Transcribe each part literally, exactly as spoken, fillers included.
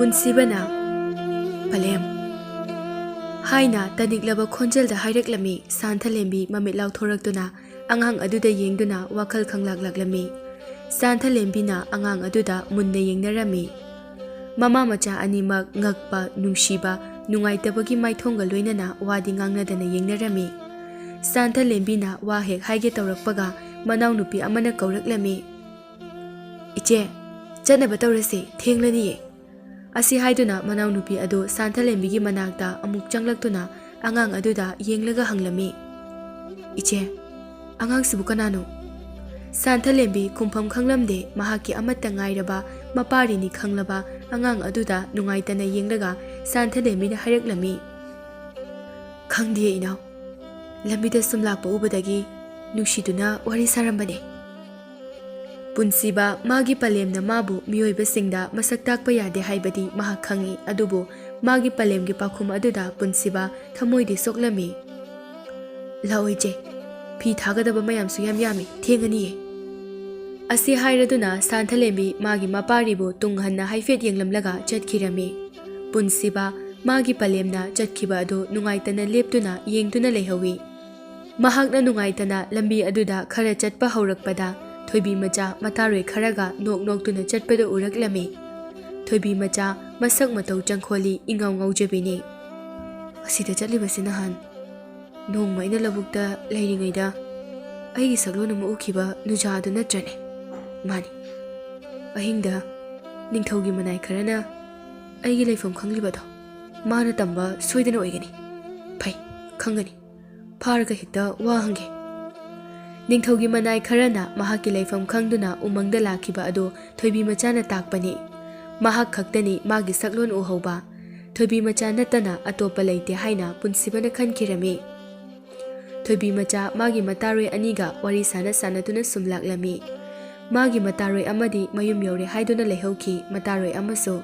ꯄꯨꯟꯁꯤꯕꯅ "ꯄꯂꯦꯝ" ꯍꯥꯏꯅ ꯇꯅꯤꯛꯂꯕ ꯈꯣꯟꯖꯦꯜꯗ ꯍꯥꯏꯔꯛꯂꯝꯃꯤ꯫ ꯁꯥꯟꯊꯂꯦꯝꯕꯤ ꯃꯃꯤꯠ ꯂꯥꯎꯊꯣꯔꯛꯇꯨꯅ ꯑꯉꯥꯡ ꯑꯗꯨꯗ ꯌꯦꯡꯗꯨꯅ ꯋꯥꯈꯜ ꯈꯪꯂꯥꯛꯂꯛꯂꯝꯃꯤ꯫ ꯁꯥꯟꯊꯂꯦꯝꯕꯤꯅ ꯑꯉꯥꯡ ꯑꯗꯨꯗ ꯃꯨꯟꯅ ꯌꯦꯡꯅꯔꯝꯃꯤ꯫ ꯃꯃꯥ ꯃꯆꯥ ꯑꯅꯤꯃꯛ ꯉꯛꯄ, ꯅꯨꯡꯁꯤꯕ, ꯅꯨꯡꯉꯥꯏꯇꯕꯒꯤ ꯃꯥꯏꯊꯣꯡꯒ ꯂꯣꯏꯅꯅ ꯋꯥꯗꯤ ꯉꯥꯡꯅꯗꯅ ꯌꯦꯡꯅꯔꯝꯃꯤ꯫ ꯁꯥꯟꯊꯂꯦꯝꯕꯤꯅ ꯋꯥ ꯍꯦꯛ ꯍꯥꯏꯒꯦ ꯇꯧꯔꯛꯄꯒ ꯃꯅꯥꯎꯅꯨꯄꯤ ꯑꯃꯅ ꯀꯧꯔꯛꯂꯝꯃꯤ꯫ "ꯏꯆꯦ, ꯆꯠꯅꯕ ꯇꯧꯔꯁꯦ, ꯊꯦꯡꯂꯅꯤꯌꯦ"꯫ ꯑꯁꯤ ꯍꯥꯏꯗꯨꯅ ꯃꯅꯥꯎꯅꯨꯄꯤ ꯑꯗꯨ ꯁꯥꯟꯊꯂꯦꯝꯕꯤꯒꯤ ꯃꯅꯥꯛꯇ ꯑꯃꯨꯛ ꯆꯪꯂꯛꯇꯨꯅ ꯑꯉꯥꯡ ꯑꯗꯨꯗ ꯌꯦꯡꯂꯒ ꯍꯪꯂꯝꯃꯤ꯫ "ꯏꯆꯦ, ꯑꯉꯥꯡꯁꯤꯕꯨ ꯀꯅꯥꯅꯣ?" ꯁꯥꯟꯊꯂꯦꯝꯕꯤ ꯈꯨꯝꯐꯝ ꯈꯪꯂꯝꯗꯦ꯫ ꯃꯍꯥꯛꯀꯤ ꯑꯃꯠꯇ ꯉꯥꯏꯔꯕ ꯃꯄꯥꯔꯤꯅꯤ ꯈꯪꯂꯕ ꯑꯉꯥꯡ ꯑꯗꯨꯗ ꯅꯨꯡꯉꯥꯏꯇꯅ ꯌꯦꯡꯂꯒ ꯁꯥꯟꯊꯂꯦꯝꯕꯤꯅ ꯍꯥꯏꯔꯛꯂꯝꯃꯤ꯫ "ꯈꯪꯗꯦ ꯏꯅꯥꯎ, ꯂꯝꯕꯤꯗ ꯁꯨꯝ ꯂꯥꯛꯄ ꯎꯕꯗꯒꯤ ꯅꯨꯡꯁꯤꯗꯨꯅ ꯋꯥꯔꯤ ꯁꯥꯔꯝꯕꯅꯦ"꯫ ꯄꯨꯟꯁꯤꯕ ꯃꯥꯒꯤ ꯄꯂꯦꯝꯅ ꯃꯥꯕꯨ ꯃꯤꯑꯣꯏꯕꯁꯤꯡꯗ ꯃꯁꯛ ꯇꯥꯛꯄ ꯌꯥꯗꯦ ꯍꯥꯏꯕꯗꯤ ꯃꯍꯥꯛ ꯈꯪꯏ, ꯑꯗꯨꯕꯨ ꯃꯥꯒꯤ ꯄꯂꯦꯝꯒꯤ ꯄꯥꯎꯈꯨꯝ ꯑꯗꯨꯗ ꯄꯨꯟꯁꯤꯕ ꯊꯃꯣꯏꯗꯤ ꯁꯣꯛꯂꯝꯃꯤ꯫ "ꯂꯥꯛꯑꯣ ꯏꯆꯦ, ꯐꯤ ꯊꯥꯒꯗꯕ ꯃꯌꯥꯝꯁꯨ ꯌꯥꯝ ꯌꯥꯝꯃꯤ, ꯊꯦꯡꯉꯅꯤꯌꯦ"꯫ ꯑꯁꯤ ꯍꯥꯏꯔꯗꯨꯅ ꯁꯥꯟꯊꯂꯦꯝꯕꯤ ꯃꯥꯒꯤ ꯃꯄꯥꯔꯤꯕꯨ ꯇꯨꯡ ꯍꯟꯅ ꯍꯥꯏꯐꯦꯠ ꯌꯦꯡꯂꯝꯂꯒ ꯆꯠꯈꯤꯔꯝꯃꯤ꯫ ꯄꯨꯟꯁꯤꯕ ꯃꯥꯒꯤ ꯄꯂꯦꯝꯅ ꯆꯠꯈꯤꯕ ꯑꯗꯨ ꯅꯨꯡꯉꯥꯏꯇꯅ ꯂꯦꯞꯇꯨꯅ ꯌꯦꯡꯗꯨꯅ ꯂꯩꯍꯧꯏ꯫ ꯃꯍꯥꯛꯅ ꯅꯨꯡꯉꯥꯏꯇꯅ ꯂꯝꯕꯤ ꯑꯗꯨꯗ ꯈꯔ ꯆꯠꯄ ꯍꯧꯔꯛꯄꯗ ꯊꯣꯏꯕꯤ ꯃꯆꯥ ꯃꯇꯥꯔꯣꯏ ꯈꯔꯒ ꯅꯣꯛ ꯅꯣꯛꯇꯨꯅ ꯆꯠꯄꯗꯨ ꯎꯔꯛꯂꯝꯃꯤ꯫ ꯊꯣꯏꯕꯤ ꯃꯆꯥ ꯃꯁꯛ ꯃꯇꯧ ꯆꯪꯈꯣꯜꯂꯤ, ꯏꯉꯥꯎ ꯉꯥꯎꯖꯕꯤꯅꯤ꯫ "ꯑꯁꯤꯗ ꯆꯠꯂꯤꯕꯁꯤ ꯅꯍꯥꯟ ꯅꯣꯡꯃ ꯑꯩꯅ ꯂꯧꯕꯨꯛꯇ ꯂꯩꯔꯤꯉꯩꯗ ꯑꯩꯒꯤ ꯁꯛꯂꯣꯟ ꯑꯃ ꯎꯈꯤꯕ ꯅꯨꯖꯥ ꯑꯗꯨ ꯅꯠꯇ꯭ꯔꯅꯦ?" "ꯃꯥꯅꯤ꯫ ꯑꯍꯤꯡꯗ ꯅꯤꯡꯊꯧꯒꯤ ꯃꯅꯥꯏ ꯈꯔꯅ ꯑꯩꯒꯤ ꯂꯩꯐꯝ ꯈꯪꯂꯤꯕꯗꯣ ꯃꯥꯅ ꯇꯝꯕ ꯁꯣꯏꯗꯅ ꯑꯣꯏꯒꯅꯤ꯫ ꯐꯩ, ꯈꯪꯒꯅꯤ꯫ ꯐꯥꯔꯒ ꯍꯦꯛꯇ ꯋꯥ ꯍꯪꯒꯦ"꯫ ꯅꯤꯡꯊꯧꯒꯤ ꯃꯅꯥꯏ ꯈꯔꯅ ꯃꯍꯥꯛꯀꯤ ꯂꯩꯐꯝ ꯈꯪꯗꯨꯅ ꯎꯃꯪꯗ ꯂꯥꯛꯈꯤꯕ ꯑꯗꯨ ꯊꯣꯏꯕꯤ ꯃꯆꯥꯅ ꯇꯥꯛꯄꯅꯤ꯫ ꯃꯍꯥꯛ ꯈꯛꯇꯅꯤ ꯃꯥꯒꯤ ꯁꯛꯂꯣꯟ ꯎꯍꯧꯕ꯫ ꯊꯣꯏꯕꯤ ꯃꯆꯥ ꯅꯠꯇꯅ ꯑꯇꯣꯞꯄ ꯂꯩꯇꯦ ꯍꯥꯏꯅ ꯄꯨꯟꯁꯤꯕꯅ ꯈꯟꯈꯤꯔꯝꯃꯤ꯫ ꯊꯣꯏꯕꯤ ꯃꯆꯥ ꯃꯥꯒꯤ ꯃꯇꯥꯔꯣꯏ ꯑꯅꯤꯒ ꯋꯥꯔꯤ ꯁꯥꯟꯅ ꯁꯥꯟꯅꯗꯨꯅ ꯁꯨꯝ ꯂꯥꯛꯂꯝꯃꯤ꯫ ꯃꯥꯒꯤ ꯃꯇꯥꯔꯣꯏ ꯑꯃꯗꯤ ꯃꯌꯨꯝ ꯌꯧꯔꯦ ꯍꯥꯏꯗꯨꯅ ꯂꯩꯍꯧꯈꯤ꯫ ꯃꯇꯥꯔꯣꯏ ꯑꯃꯁꯨ,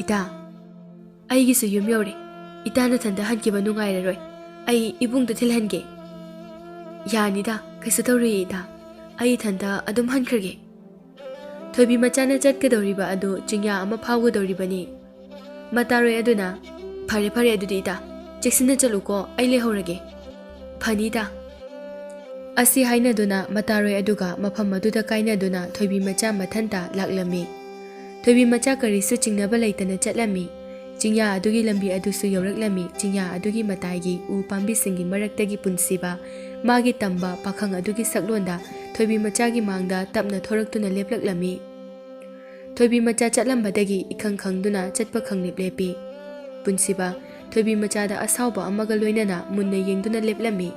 "ꯏꯇꯥ, ꯑꯩꯒꯤꯁꯨ ꯌꯨꯝ ꯌꯧꯔꯦ꯫ ꯏꯇꯥ ꯅꯊꯟꯗ ꯍꯟꯈꯤꯕ ꯅꯨꯡꯉꯥꯏꯔꯔꯣꯏ꯫ ꯑꯩ ꯏꯕꯨꯡꯗ ꯊꯤꯜꯍꯟꯒꯦ"꯫ "ꯌꯥꯅꯤꯗ, ꯀꯩꯁꯨ ꯇꯧꯔꯣꯏꯌꯦ ꯏꯇꯥ꯫ ꯑꯩ ꯏꯊꯟꯇ ꯑꯗꯨꯝ ꯍꯟꯈ꯭ꯔꯒꯦ"꯫ ꯊꯣꯏꯕꯤ ꯃꯆꯥꯅ ꯆꯠꯀꯗꯧꯔꯤꯕ ꯑꯗꯨ ꯆꯤꯡꯌꯥ ꯑꯃ ꯐꯥꯎꯒꯗꯧꯔꯤꯕꯅꯤ꯫ ꯃꯇꯥꯔꯣꯏ ꯑꯗꯨꯅ, "ꯐꯔꯦ, ꯐꯔꯦ, ꯑꯗꯨꯗꯤ ꯏꯇꯥ, ꯆꯦꯛꯁꯤꯟꯅ ꯆꯠꯂꯨꯀꯣ, ꯑꯩ ꯂꯩꯍꯧꯔꯒꯦ꯫" "ꯐꯅꯤ, ꯏꯇꯥ꯫" ꯑꯁꯤ ꯍꯥꯏꯅꯗꯨꯅ ꯃꯇꯥꯔꯣꯏ ꯑꯗꯨꯒ ꯃꯐꯝ ꯑꯗꯨꯗ ꯀꯥꯏꯅꯗꯨꯅ ꯊꯣꯏꯕꯤ ꯃꯆꯥ ꯃꯊꯟꯇ ꯂꯥꯛꯂꯝꯃꯤ꯫ ꯊꯣꯏꯕꯤ ꯃꯆꯥ ꯀꯔꯤꯁꯨ ꯆꯤꯡꯅꯕ ꯂꯩꯇꯅ ꯆꯠꯂꯝꯃꯤ꯫ ꯆꯤꯡꯌꯥ ꯑꯗꯨꯒꯤ ꯂꯝꯕꯤ ꯑꯗꯨꯁꯨ ꯌꯧꯔꯛꯂꯝꯃꯤ꯫ ꯆꯤꯡꯌꯥ ꯑꯗꯨꯒꯤ ꯃꯇꯥꯏꯒꯤ ꯎ ꯄꯥꯝꯕꯤꯁꯤꯡꯒꯤ ꯃꯔꯛꯇꯒꯤ ꯄꯨꯟꯁꯤꯕ ꯃꯥꯒꯤ ꯇꯝꯕ ꯄꯥꯈꯪ ꯑꯗꯨꯒꯤ ꯁꯛꯂꯣꯟꯗ ꯊꯣꯏꯕꯤ ꯃꯆꯥꯒꯤ ꯃꯥꯡꯗ ꯇꯞꯅ ꯊꯣꯔꯛꯇꯨꯅ ꯂꯦꯞꯂꯛꯂꯝꯃꯤ꯫ ꯊꯣꯏꯕꯤ ꯃꯆꯥ ꯆꯠꯂꯝꯕꯗꯒꯤ ꯏꯈꯪ ꯈꯪꯗꯨꯅ ꯆꯠꯄ ꯈꯪꯂꯦꯞ ꯂꯦꯞꯄꯤ꯫ ꯄꯨꯟꯁꯤꯕ ꯊꯣꯏꯕꯤ ꯃꯆꯥꯗ ꯑꯁꯥꯎꯕ ꯑꯃꯒ ꯂꯣꯏꯅꯅ ꯃꯨꯟꯅ ꯌꯦꯡꯗꯨꯅ ꯂꯦꯞꯂꯝꯃꯤ꯫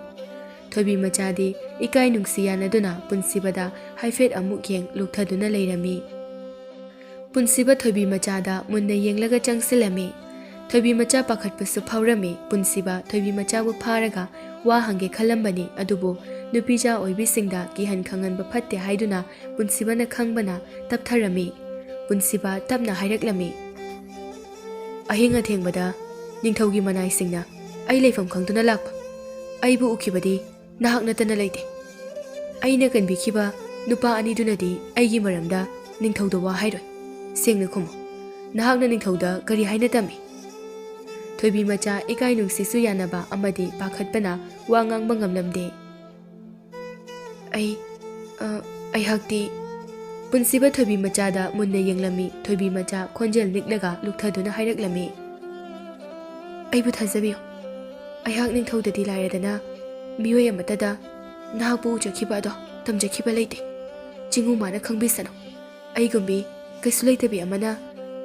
ꯊꯣꯏꯕꯤ ꯃꯆꯥꯗꯤ ꯏꯀꯥꯏ ꯅꯨꯡꯁꯤ ꯌꯥꯅꯗꯨꯅ ꯄꯨꯟꯁꯤꯕꯗ ꯍꯥꯏꯐꯦꯠ ꯑꯃꯨꯛ ꯌꯦꯡ ꯂꯨꯞꯊꯗꯨꯅ ꯂꯩꯔꯝꯃꯤ꯫ ꯄꯨꯟꯁꯤꯕ ꯊꯣꯏꯕꯤ ꯃꯆꯥꯗ ꯃꯨꯟꯅ ꯌꯦꯡꯂꯒ ꯆꯪꯁꯤꯜꯂꯝꯃꯤ꯫ ꯊꯣꯏꯕꯤ ꯃꯆꯥ ꯄꯥꯈꯠꯄꯁꯨ ꯐꯥꯎꯔꯝꯃꯤ꯫ ꯄꯨꯟꯁꯤꯕ ꯊꯣꯏꯕꯤ ꯃꯆꯥꯕꯨ ꯐꯥꯔꯒ ꯋꯥ ꯍꯪꯒꯦ ꯈꯜꯂꯝꯕꯅꯤ, ꯑꯗꯨꯕꯨ ꯅꯨꯄꯤꯖꯥ ꯑꯣꯏꯕꯤꯁꯤꯡꯗ ꯀꯤꯍꯟ ꯈꯪꯍꯟꯕ ꯐꯠꯇꯦ ꯍꯥꯏꯗꯨꯅ ꯄꯨꯟꯁꯤꯕꯅ ꯈꯪꯕꯅ ꯇꯞꯊꯔꯝꯃꯤ꯫ ꯄꯨꯟꯁꯤꯕ ꯇꯞꯅ ꯍꯥꯏꯔꯛꯂꯝꯃꯤ, "ꯑꯍꯤꯡ ꯑꯊꯦꯡꯕꯗ ꯅꯤꯡꯊꯧꯒꯤ ꯃꯅꯥꯏꯁꯤꯡꯅ ꯑꯩ ꯂꯩꯐꯝ ꯈꯪꯗꯨꯅ ꯂꯥꯛꯄ, ꯑꯩꯕꯨ ꯎꯈꯤꯕꯗꯤ ꯅꯍꯥꯛ ꯅꯠꯇꯅ ꯂꯩꯇꯦ꯫ ꯑꯩꯅ ꯀꯟꯕꯤꯈꯤꯕ ꯅꯨꯄꯥ ꯑꯅꯤꯗꯨꯅꯗꯤ ꯑꯩꯒꯤ ꯃꯔꯝꯗ ꯅꯤꯡꯊꯧꯗ ꯋꯥ ꯍꯥꯏꯔꯣꯏ꯫ ꯁꯦꯡꯅ ꯈꯨꯝꯃꯨ, ꯅꯍꯥꯛꯅ ꯅꯤꯡꯊꯧꯗ ꯀꯔꯤ ꯍꯥꯏꯅ ꯇꯝꯃꯤ?" ꯊꯣꯏꯕꯤ ꯃꯆꯥ ꯏꯀꯥꯏ ꯅꯨꯡꯁꯤꯁꯨ ꯌꯥꯅꯕ ꯑꯃꯗꯤ ꯄꯥꯈꯠꯄꯅ ꯋꯥ ꯉꯥꯡꯕ ꯉꯝꯂꯝꯗꯦ꯫ "ꯑꯩ, ꯑ, ꯑꯩꯍꯥꯛꯇꯤ," ꯄꯨꯟꯁꯤꯕ ꯊꯣꯏꯕꯤ ꯃꯆꯥꯗ ꯃꯨꯟꯅ ꯌꯦꯡꯂꯝꯃꯤ꯫ ꯊꯣꯏꯕꯤ ꯃꯆꯥ ꯈꯣꯟꯖꯦꯜ ꯅꯤꯛꯂꯒ ꯂꯨꯞꯊꯗꯨꯅ ꯍꯥꯏꯔꯛꯂꯝꯃꯤ, "ꯑꯩꯕꯨ ꯊꯥꯖꯕꯤꯌꯨ꯫ ꯑꯩꯍꯥꯛ ꯅꯤꯡꯊꯧꯗꯗꯤ ꯂꯥꯏꯔꯗꯅ ꯃꯤꯑꯣꯏ ꯑꯃꯠꯇꯗ ꯅꯍꯥꯛꯄꯨ ꯎꯖꯈꯤꯕ ꯑꯗꯣ ꯇꯝꯖꯈꯤꯕ ꯂꯩꯇꯦ꯫ ꯆꯤꯡꯉꯨ ꯃꯥꯅ ꯈꯪꯕꯤꯁꯅꯨ꯫ ꯑꯩꯒꯨꯝꯕꯤ ꯀꯩꯁꯨ ꯂꯩꯇꯕꯤ ꯑꯃꯅ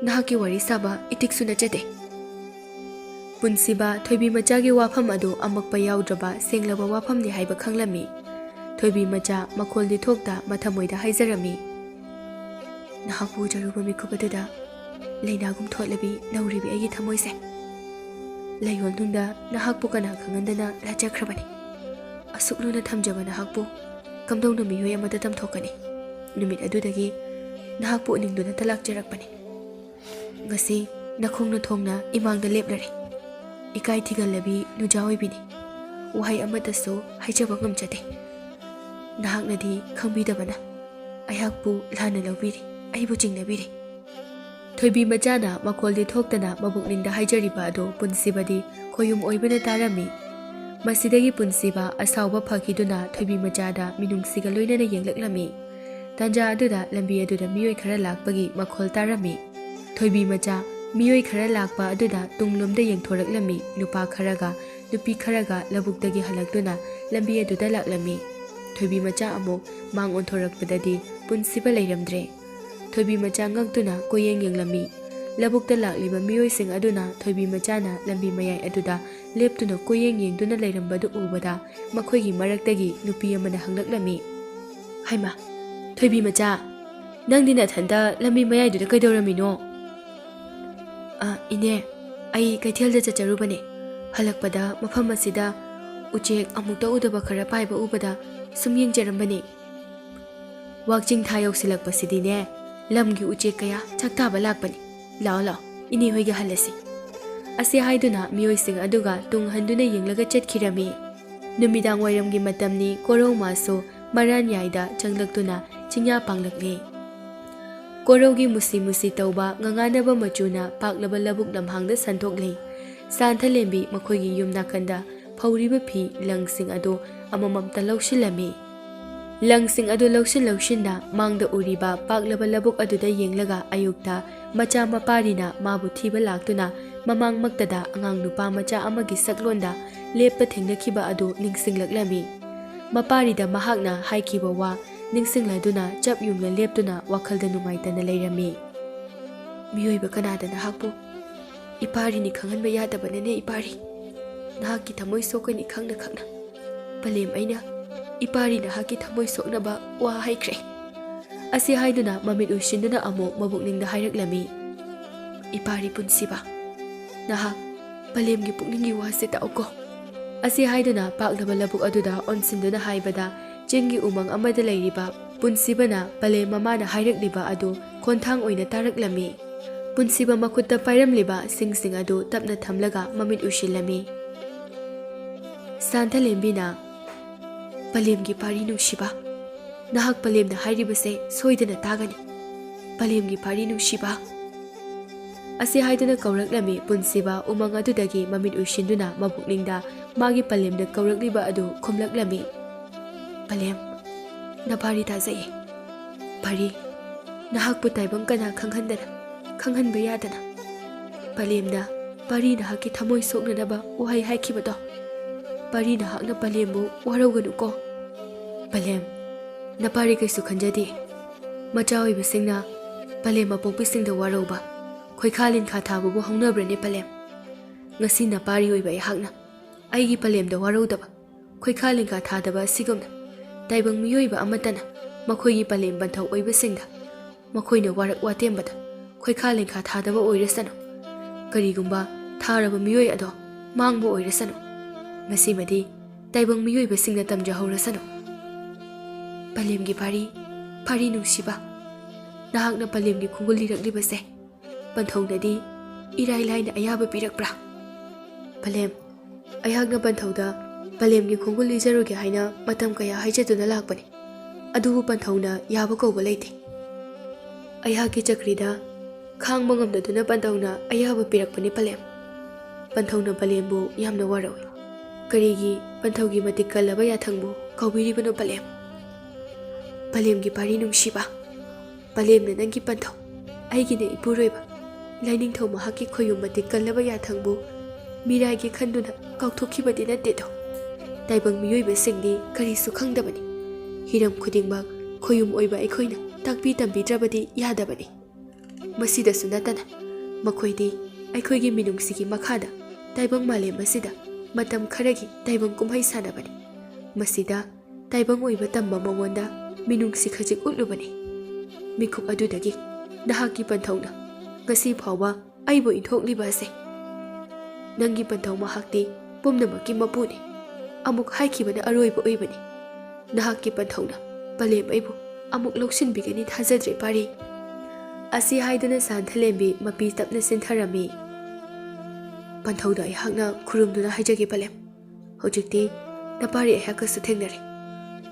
ꯅꯍꯥꯛꯀꯤ ꯋꯥꯔꯤ ꯁꯥꯕ ꯏꯇꯤꯛꯁꯨ ꯅꯠꯆꯗꯦ꯫" ꯄꯨꯟꯁꯤꯕ ꯊꯣꯏꯕꯤ ꯃꯆꯥꯒꯤ ꯋꯥꯐꯝ ꯑꯗꯨ ꯑꯃꯛꯄ ꯌꯥꯎꯗ꯭ꯔꯕ ꯁꯦꯡꯂꯕ ꯋꯥꯐꯝꯅꯤ ꯍꯥꯏꯕ ꯈꯪꯂꯝꯃꯤ꯫ ꯊꯣꯏꯕꯤ ꯃꯆꯥ ꯃꯈꯣꯜꯗꯤ ꯊꯣꯛꯇ ꯃꯊꯃꯣꯏꯗ ꯍꯥꯏꯖꯔꯝꯃꯤ, "ꯅꯍꯥꯛꯄꯨ ꯎꯖꯔꯨꯕ ꯃꯤꯀꯨꯞ ꯑꯗꯨꯗ ꯂꯩꯅꯥꯒꯨꯝ ꯊꯣꯠꯂꯕꯤ ꯅꯧꯔꯤꯕꯤ ꯑꯩꯒꯤ ꯊꯃꯣꯏꯁꯦ ꯂꯩꯌꯣꯜꯅꯨꯡꯗ ꯅꯍꯥꯛꯄꯨ ꯀꯅꯥ ꯈꯪꯍꯟꯗꯅ ꯂꯥꯠꯆꯈ꯭ꯔꯕꯅꯤ꯫ ꯑꯁꯨꯛ ꯂꯨꯅ ꯊꯝꯖꯕ ꯅꯍꯥꯛꯄꯨ ꯀꯝꯗꯧꯅ ꯃꯤꯑꯣꯏ ꯑꯃꯗ ꯇꯝꯊꯣꯛꯀꯅꯤ? ꯅꯨꯃꯤꯠ ꯑꯗꯨꯗꯒꯤ ꯅꯍꯥꯛꯄꯨ ꯎꯅꯤꯡꯗꯨꯅꯇ ꯂꯥꯛꯆꯔꯛꯄꯅꯤ꯫ ꯉꯁꯤ ꯅꯈꯣꯡꯅ ꯊꯣꯡꯅ ꯏꯃꯥꯡꯗ ꯂꯦꯞꯂꯔꯦ꯫ ꯏꯀꯥꯏ ꯊꯤꯒꯜꯂꯕꯤ ꯅꯨꯖꯥ ꯑꯣꯏꯕꯤꯅꯤ꯫ ꯋꯥꯍꯩ ꯑꯃꯠꯇꯁꯨ ꯍꯥꯏꯖꯕ ꯉꯝꯖꯗꯦ꯫ ꯅꯍꯥꯛꯅꯗꯤ ꯈꯪꯕꯤꯗꯕꯅ ꯑꯩꯍꯥꯛꯄꯨ ꯂꯥꯟꯅ ꯂꯧꯕꯤꯔꯤ, ꯑꯩꯕꯨ ꯆꯤꯡꯅꯕꯤꯔꯤ꯫ ꯊꯣꯏꯕꯤ ꯃꯆꯥꯅ ꯃꯈꯣꯜꯗꯤ ꯊꯣꯛꯇꯅ ꯃꯕꯨꯛꯅꯤꯡꯗ ꯍꯥꯏꯖꯔꯤꯕ ꯑꯗꯨ ꯄꯨꯟꯁꯤꯕꯗꯤ ꯈꯣꯌꯨꯝ ꯑꯣꯏꯕꯅ ꯇꯥꯔꯝꯃꯤ꯫ ꯃꯁꯤꯗꯒꯤ ꯄꯨꯟꯁꯤꯕ ꯑꯁꯥꯎꯕ ꯐꯈꯤꯗꯨꯅ ꯊꯣꯏꯕꯤ ꯃꯆꯥꯗ ꯃꯤꯅꯨꯡꯁꯤꯒ ꯂꯣꯏꯅꯅ ꯌꯦꯡꯂꯛꯂꯝꯃꯤ꯫ ꯇꯥꯟꯖꯥ ꯑꯗꯨꯗ ꯂꯝꯕꯤ ꯑꯗꯨꯗ ꯃꯤꯑꯣꯏ ꯈꯔ ꯂꯥꯛꯄꯒꯤ ꯃꯈꯣꯜ ꯇꯥꯔꯝꯃꯤ꯫ ꯊꯣꯏꯕꯤ ꯃꯆꯥ, ꯃꯤꯑꯣꯏ ꯈꯔ ꯂꯥꯛꯄ ꯑꯗꯨꯗ ꯇꯨꯡꯂꯣꯝꯗ ꯌꯦꯡꯊꯣꯔꯛꯂꯝꯃꯤ꯫ ꯅꯨꯄꯥ ꯈꯔꯒ ꯅꯨꯄꯤ ꯈꯔꯒ ꯂꯧꯕꯨꯛꯇꯒꯤ ꯍꯜꯂꯛꯇꯨꯅ ꯂꯝꯕꯤ ꯑꯗꯨꯗ ꯂꯥꯛꯂꯝꯃꯤ꯫ ꯊꯣꯏꯕꯤ ꯃꯆꯥ ꯑꯃꯨꯛ ꯃꯥꯡ ꯑꯣꯟꯊꯣꯔꯛꯄꯗꯗꯤ ꯄꯨꯟꯁꯤꯕ ꯂꯩꯔꯝꯗ꯭ꯔꯦ꯫ ꯊꯣꯏꯕꯤ ꯃꯆꯥ ꯉꯛꯇꯨꯅ ꯀꯣꯏꯌꯦꯡ ꯌꯦꯡꯂꯝꯃꯤ꯫ ꯂꯧꯕꯨꯛꯇ ꯂꯥꯛꯂꯤꯕ ꯃꯤꯑꯣꯏꯁꯤꯡ ꯑꯗꯨꯅ ꯊꯣꯏꯕꯤ ꯃꯆꯥꯅ ꯂꯝꯕꯤ ꯃꯌꯥꯏ ꯑꯗꯨꯗ ꯂꯦꯞꯇꯨꯅ ꯀꯣꯏꯌꯦꯡ ꯌꯦꯡꯗꯨꯅ ꯂꯩꯔꯝꯕꯗꯨ ꯎꯕꯗ ꯃꯈꯣꯏꯒꯤ ꯃꯔꯛꯇꯒꯤ ꯅꯨꯄꯤ ꯑꯃꯅ ꯍꯪꯂꯛꯂꯝꯃꯤ, "ꯍꯩꯃꯥ, ꯊꯣꯏꯕꯤ ꯃꯆꯥ, ꯅꯪꯗꯤ ꯅꯊꯟꯇ ꯂꯝꯕꯤ ꯃꯌꯥꯏꯗꯨꯗ ꯀꯩꯗꯧꯔꯝꯃꯤꯅꯣ?" "ꯑ, ꯏꯅꯦ, ꯑꯩ ꯀꯩꯊꯦꯜꯗ ꯆꯠꯆꯔꯨꯕꯅꯦ꯫ ꯍꯜꯂꯛꯄꯗ ꯃꯐꯝ ꯑꯁꯤꯗ ꯎꯆꯦꯛ ꯑꯃꯨꯛꯇ ꯎꯗꯕ ꯈꯔ ꯄꯥꯏꯕ ꯎꯕꯗ ꯁꯨꯝ ꯌꯦꯡꯖꯔꯝꯕꯅꯦ꯫ ꯋꯥꯛꯆꯤꯡ ꯊꯥ ꯌꯧꯁꯤꯜꯂꯛꯄꯁꯤꯗꯤꯅꯦ, ꯂꯝꯒꯤ ꯎꯆꯦꯛ ꯀꯌꯥ ꯆꯥꯛꯇꯥꯕ ꯂꯥꯛꯄꯅꯤ꯫ ꯂꯥꯛꯑꯣ, ꯂꯥꯛꯑꯣ, ꯏꯅꯦ ꯍꯣꯏꯒ ꯍꯜꯂꯁꯤ꯫" ꯑꯁꯤ ꯍꯥꯏꯗꯨꯅ ꯃꯤꯑꯣꯏꯁꯤꯡ ꯑꯗꯨꯒ ꯇꯨꯡ ꯍꯟꯗꯨꯅ ꯌꯦꯡꯂꯒ ꯆꯠꯈꯤꯔꯝꯃꯤ꯫ ꯅꯨꯃꯤꯗꯥꯡ ꯋꯥꯏꯔꯝꯒꯤ ꯃꯇꯝꯅꯤ꯫ ꯀꯣꯔꯧ ꯃꯥꯁꯨ ꯃꯔꯥꯟꯌꯥꯏꯗ ꯆꯪꯂꯛꯇꯨꯅ ꯆꯤꯡꯌꯥ ꯄꯥꯡꯂꯛꯂꯦ꯫ ꯀꯣꯔꯧꯒꯤ ꯃꯨꯁꯤ ꯃꯨꯁꯤ ꯇꯧꯕ ꯉꯉꯥꯅꯕ ꯃꯆꯨꯅ ꯄꯥꯛꯂꯕ ꯂꯧꯕꯨꯛ ꯂꯝꯍꯥꯡꯗ ꯁꯟꯗꯣꯛꯂꯦ꯫ ꯁꯥꯟꯊꯂꯦꯝꯕꯤ ꯃꯈꯣꯏꯒꯤ ꯌꯨꯝ ꯅꯥꯀꯟꯗ ꯐꯧꯔꯤꯕ ꯐꯤ ꯂꯪꯁꯤꯡ ꯑꯗꯨ ꯑꯃꯃꯝꯇ ꯂꯧꯁꯤꯜꯂꯝꯃꯤ꯫ ꯂꯪꯁꯤꯡ ꯑꯗꯨ ꯂꯧꯁꯤꯟ ꯂꯧꯁꯤꯟꯅ ꯃꯥꯡꯗ ꯎꯔꯤꯕ ꯄꯥꯛꯂꯕ ꯂꯧꯕꯨꯛ ꯑꯗꯨꯗ ꯌꯦꯡꯂꯒ ꯑꯌꯨꯛꯇ ꯃꯆꯥ ꯃꯄꯥꯔꯤꯅ ꯃꯥꯕꯨ ꯊꯤꯕ ꯂꯥꯛꯇꯨꯅ ꯃꯃꯥꯡꯃꯛꯇꯗ ꯑꯉꯥꯡ ꯅꯨꯄꯥ ꯃꯆꯥ ꯑꯃꯒꯤ ꯁꯛꯂꯣꯟꯗ ꯂꯦꯞꯄ ꯊꯦꯡꯅꯈꯤꯕ ꯑꯗꯨ ꯅꯤꯡꯁꯤꯡꯂꯛꯂꯝꯃꯤ꯫ ꯃꯄꯥꯔꯤꯗ ꯃꯍꯥꯛꯅ ꯍꯥꯏꯈꯤꯕ ꯋꯥ ꯅꯤꯡꯁꯤꯡꯂꯗꯨꯅ ꯆꯞ ꯌꯨꯡꯅ ꯂꯦꯞꯇꯨꯅ ꯋꯥꯈꯜꯗ ꯅꯨꯡꯉꯥꯏꯇꯅ ꯂꯩꯔꯝꯃꯤ꯫ "ꯃꯤꯑꯣꯏꯕ ꯀꯅꯥꯗ ꯅꯍꯥꯛꯄꯨ ꯏꯄꯥꯔꯤꯅꯤ ꯈꯪꯍꯟꯕ ꯌꯥꯗꯕꯅꯅꯦ ꯏꯄꯥꯔꯤ꯫ ꯅꯍꯥꯛꯀꯤ ꯊꯃꯣꯏ ꯁꯣꯛꯀꯅꯤ ꯈꯪꯅ ꯈꯪꯅ ꯄꯂꯦꯝ ꯑꯩꯅ ꯏꯄꯥꯔꯤ ꯅꯍꯥꯛꯀꯤ ꯊꯃꯣꯏ ꯁꯣꯛꯅꯕ ꯋꯥ ꯍꯥꯏꯈ꯭ꯔꯦ꯫" ꯑꯁꯤ ꯍꯥꯏꯗꯨꯅ ꯃꯃꯤꯠ ꯎꯏꯁꯤꯟꯗꯨꯅ ꯑꯃꯨꯛ ꯃꯕꯨꯛꯅꯤꯡꯗ ꯍꯥꯏꯔꯛꯂꯝꯃꯤ, "ꯏꯄꯥꯔꯤ ꯄꯨꯟꯁꯤꯕ, ꯅꯍꯥꯛ ꯄꯂꯦꯝꯒꯤ ꯄꯨꯛꯅꯤꯡꯒꯤ ꯋꯥꯁꯦ ꯇꯥꯛꯎꯀꯣ꯫" ꯑꯁꯤ ꯍꯥꯏꯗꯨꯅ ꯄꯥꯛꯂꯕ ꯂꯧꯕꯨꯛ ꯑꯗꯨꯗ ꯑꯣꯟꯁꯤꯟꯗꯨꯅ ꯍꯥꯏꯕꯗ ꯆꯤꯡꯒꯤ ꯎꯃꯪ ꯑꯃꯗ ꯂꯩꯔꯤꯕ ꯄꯨꯟꯁꯤꯕꯅ ꯄꯂꯦꯝ ꯃꯃꯥꯅ ꯍꯥꯏꯔꯛꯂꯤꯕ ꯑꯗꯨ ꯈꯣꯟꯊꯥꯡ ꯑꯣꯏꯅ ꯇꯥꯔꯛꯂꯝꯃꯤ꯫ ꯄꯨꯟꯁꯤꯕ ꯃꯈꯨꯠꯇ ꯄꯥꯏꯔꯝꯂꯤꯕ ꯁꯤꯡꯁꯤꯡ ꯑꯗꯨ ꯇꯞꯅ ꯊꯝꯂꯒ ꯃꯃꯤꯠ ꯎꯏꯁꯤꯜꯂꯝꯃꯤ꯫ ꯁꯥꯟꯊꯂꯦꯝꯕꯤꯅ, "ꯄꯂꯦꯝꯒꯤ ꯄꯥꯔꯤ ꯅꯨꯡꯁꯤꯕ, ꯅꯍꯥꯛ ꯄꯂꯦꯝꯅ ꯍꯥꯏꯔꯤꯕꯁꯦ ꯁꯣꯏꯗꯅ ꯇꯥꯒꯅꯤ꯫ ꯄꯂꯦꯝꯒꯤ ꯄꯥꯔꯤ ꯅꯨꯡꯁꯤꯕ꯫ ꯑꯁꯤ ꯍꯥꯏꯗꯨꯅ ꯀꯧꯔꯛꯂꯝꯃꯤ ꯄꯨꯟꯁꯤꯕ ꯎꯃꯪ ꯑꯗꯨꯗꯒꯤ ꯃꯃꯤꯠ ꯎꯏꯁꯤꯟꯗꯨꯅ ꯃꯕꯨꯛꯅꯤꯡꯗ ꯃꯥꯒꯤ ꯄꯂꯦꯝꯅ ꯀꯧꯔꯛꯂꯤꯕ ꯑꯗꯨ ꯈꯨꯝꯂꯛꯂꯝꯃꯤ꯫ ꯄꯂꯦꯝ, ꯅꯄꯥꯔꯤ ꯇꯥꯖꯩꯌꯦ꯫ ꯄꯥꯔꯤ, ꯅꯍꯥꯛꯄꯨ ꯇꯥꯏꯕꯪ ꯀꯅꯥ ꯈꯪꯍꯟꯗꯅ, ꯈꯪꯍꯟꯕ ꯌꯥꯗꯅ꯫ ꯄꯂꯦꯝꯅ ꯄꯥꯔꯤ ꯅꯍꯥꯛꯀꯤ ꯊꯃꯣꯏ ꯁꯣꯛꯅꯅꯕ ꯋꯥꯍꯩ ꯍꯥꯏꯈꯤꯕꯗꯣ꯫ ꯄꯥꯔꯤ ꯅꯍꯥꯛꯅ ꯄꯂꯦꯝꯕꯨ ꯋꯥꯔꯧꯒꯅꯨꯀꯣ꯫ ꯄꯂꯦꯝ, ꯅꯄꯥꯔꯤ ꯀꯩꯁꯨ ꯈꯟꯖꯗꯦ꯫ ꯃꯆꯥ ꯑꯣꯏꯕꯁꯤꯡꯅ ꯄꯂꯦꯝ ꯑꯄꯣꯛꯄꯤꯁꯤꯡꯗ ꯋꯥꯔꯧꯕ, ꯈꯣꯏꯈꯥ ꯂꯤꯟꯈꯥ ꯊꯥꯕꯕꯨ ꯍꯧꯅꯕ꯭ꯔꯅꯦ ꯄꯂꯦꯝ? ꯉꯁꯤ ꯅꯄꯥꯔꯤ ꯑꯣꯏꯕ ꯑꯩꯍꯥꯛꯅ ꯑꯩꯒꯤ ꯄꯂꯦꯝꯗ ꯋꯥꯔꯧꯗꯕ, ꯈꯣꯏꯈꯥ ꯂꯤꯟꯈꯥ ꯊꯥꯗꯕ ꯑꯁꯤꯒꯨꯝꯅ ꯇꯥꯏꯕꯪ ꯃꯤꯑꯣꯏꯕ ꯑꯃꯠꯇꯅ ꯃꯈꯣꯏꯒꯤ ꯄꯂꯦꯝ ꯄꯟꯊꯧ ꯑꯣꯏꯕꯁꯤꯡꯗ ꯃꯈꯣꯏꯅ ꯋꯥꯔꯛ ꯋꯥꯇꯦꯝꯕꯗ ꯈꯣꯏꯈꯥ ꯂꯤꯟꯈꯥ ꯊꯥꯗꯕ ꯑꯣꯏꯔꯁꯅꯨ꯫ ꯀꯔꯤꯒꯨꯝꯕ ꯊꯥꯔꯕ ꯃꯤꯑꯣꯏ ꯑꯗꯣ ꯃꯥꯡꯕ ꯑꯣꯏꯔꯁꯅꯨ꯫ ꯃꯁꯤꯃꯗꯤ ꯇꯥꯏꯕꯪ ꯃꯤꯑꯣꯏꯕꯁꯤꯡꯅ ꯇꯝꯖꯍꯧꯔꯁꯅꯨ꯫ ꯄꯂꯦꯝꯒꯤ ꯄꯥꯔꯤ, ꯄꯥꯔꯤ ꯅꯨꯡꯁꯤꯕ, ꯅꯍꯥꯛꯅ ꯄꯂꯦꯝꯒꯤ ꯈꯣꯡꯒꯨꯜ ꯂꯤꯔꯛꯂꯤꯕꯁꯦ ꯄꯟꯊꯧꯅꯗꯤ ꯏꯔꯥꯏ ꯂꯥꯏꯅ ꯑꯌꯥꯕ ꯄꯤꯔꯛꯄ꯭ꯔꯥ? ꯄꯂꯦꯝ, ꯑꯩꯍꯥꯛꯅ ꯄꯟꯊꯧꯗ ꯄꯂꯦꯝꯒꯤ ꯈꯣꯡꯒꯨꯜ ꯂꯤꯖꯔꯨꯒꯦ ꯍꯥꯏꯅ ꯃꯇꯝ ꯀꯌꯥ ꯍꯥꯏꯖꯗꯨꯅ ꯂꯥꯛꯄꯅꯤ꯫ ꯑꯗꯨꯕꯨ ꯄꯟꯊꯧꯅ ꯌꯥꯕ ꯀꯧꯕ ꯂꯩꯇꯦ꯫ ꯑꯩꯍꯥꯛꯀꯤ ꯆꯀ꯭ꯔꯤꯗ ꯈꯥꯡꯕ ꯉꯝꯗꯗꯨꯅ ꯄꯟꯊꯧꯅ ꯑꯌꯥꯕ ꯄꯤꯔꯛꯄꯅꯤ ꯄꯂꯦꯝ꯫ ꯄꯟꯊꯧꯅ ꯄꯂꯦꯝꯕꯨ ꯌꯥꯝꯅ ꯋꯥꯔꯧꯏ꯫ ꯀꯔꯤꯒꯤ ꯄꯟꯊꯧꯒꯤ ꯃꯇꯤꯛ ꯀꯜꯂꯕ ꯌꯥꯊꯪꯕꯨ ꯀꯧꯕꯤꯔꯤꯕꯅꯣ ꯄꯂꯦꯝ? ꯄꯂꯦꯝꯒꯤ ꯄꯥꯔꯤ ꯅꯨꯡꯁꯤꯕ, ꯄꯂꯦꯝꯅ ꯅꯪꯒꯤ ꯄꯟꯊꯧ, ꯑꯩꯒꯤꯅ ꯏꯄꯨꯔꯣꯏꯕ, ꯂꯥꯏꯅꯤꯡꯊꯧ ꯃꯍꯥꯛꯀꯤ ꯈꯣꯌꯨꯝ ꯃꯇꯤꯛ ꯀꯜꯂꯕ ꯌꯥꯊꯪꯕꯨ ꯃꯤꯔꯥꯏꯒꯤ ꯈꯟꯗꯨꯅ ꯀꯥꯎꯊꯣꯛꯈꯤꯕꯗꯤ ꯅꯠꯇꯦꯗꯣ꯫ ꯇꯥꯏꯕꯪ ꯃꯤꯑꯣꯏꯕꯁꯤꯡꯗꯤ ꯀꯔꯤꯁꯨ ꯈꯪꯗꯕꯅꯤ꯫ ꯍꯤꯔꯝ ꯈꯨꯗꯤꯡꯃꯛ ꯈꯣꯌꯨꯝ ꯑꯣꯏꯕ ꯑꯩꯈꯣꯏꯅ ꯇꯥꯛꯄꯤ ꯇꯝꯕꯤꯗ꯭ꯔꯕꯗꯤ ꯌꯥꯗꯕꯅꯤ꯫ ꯃꯁꯤꯗꯁꯨ ꯅꯠꯇꯅ ꯃꯈꯣꯏꯗꯤ ꯑꯩꯈꯣꯏꯒꯤ ꯃꯤꯅꯨꯡꯁꯤꯒꯤ ꯃꯈꯥꯗ ꯇꯥꯏꯕꯪ ꯃꯥꯂꯦꯝ ꯑꯁꯤꯗ ꯃꯇꯝ ꯈꯔꯒꯤ ꯇꯥꯏꯕꯪ ꯀꯨꯝꯍꯩ ꯁꯥꯟꯅꯕꯅꯤ꯫ ꯃꯁꯤꯗ ꯇꯥꯏꯕꯪ ꯑꯣꯏꯕ ꯇꯝꯕ ꯃꯉꯣꯟꯗ ꯃꯤꯅꯨꯡꯁꯤ ꯈꯖꯤꯛ ꯎꯠꯂꯨꯕꯅꯤ꯫ ꯃꯤꯀꯨꯞ ꯑꯗꯨꯗꯒꯤ ꯅꯍꯥꯛꯀꯤ ꯄꯟꯊꯧꯅ ꯉꯁꯤ ꯐꯥꯎꯕ ꯑꯩꯕꯨ ꯏꯟꯊꯣꯛꯂꯤꯕ ꯑꯁꯦ꯫ ꯅꯪꯒꯤ ꯄꯟꯊꯧ ꯃꯍꯥꯛꯇꯤ ꯄꯨꯝꯅꯃꯛꯀꯤ ꯃꯄꯨꯅꯤ꯫ ꯑꯃꯨꯛ ꯍꯥꯏꯈꯤꯕꯅ ꯑꯔꯣꯏꯕ ꯑꯣꯏꯕꯅꯤ꯫ ꯅꯍꯥꯛꯀꯤ ꯄꯟꯊꯧꯅ ꯄꯂꯦꯝ ꯑꯩꯕꯨ ꯑꯃꯨꯛ ꯂꯧꯁꯤꯟꯕꯤꯒꯅꯤ ꯊꯥꯖꯗ꯭ꯔꯦ ꯄꯥꯔꯤ꯫ ꯑꯁꯤ ꯍꯥꯏꯗꯨꯅ ꯁꯥꯟꯊꯂꯦꯝꯕꯤ ꯃꯄꯤ ꯇꯞꯅ ꯆꯤꯟꯊꯔꯝꯃꯤ꯫ ꯄꯟꯊꯧꯗ ꯑꯩꯍꯥꯛꯅ ꯈꯨꯔꯨꯝꯗꯨꯅ ꯍꯥꯏꯖꯒꯦ ꯄꯂꯦꯝ꯫ ꯍꯧꯖꯤꯛꯇꯤ ꯅꯄꯥꯔꯤ ꯑꯩꯍꯥꯛꯀꯁꯨ ꯊꯦꯡꯅꯔꯦ꯫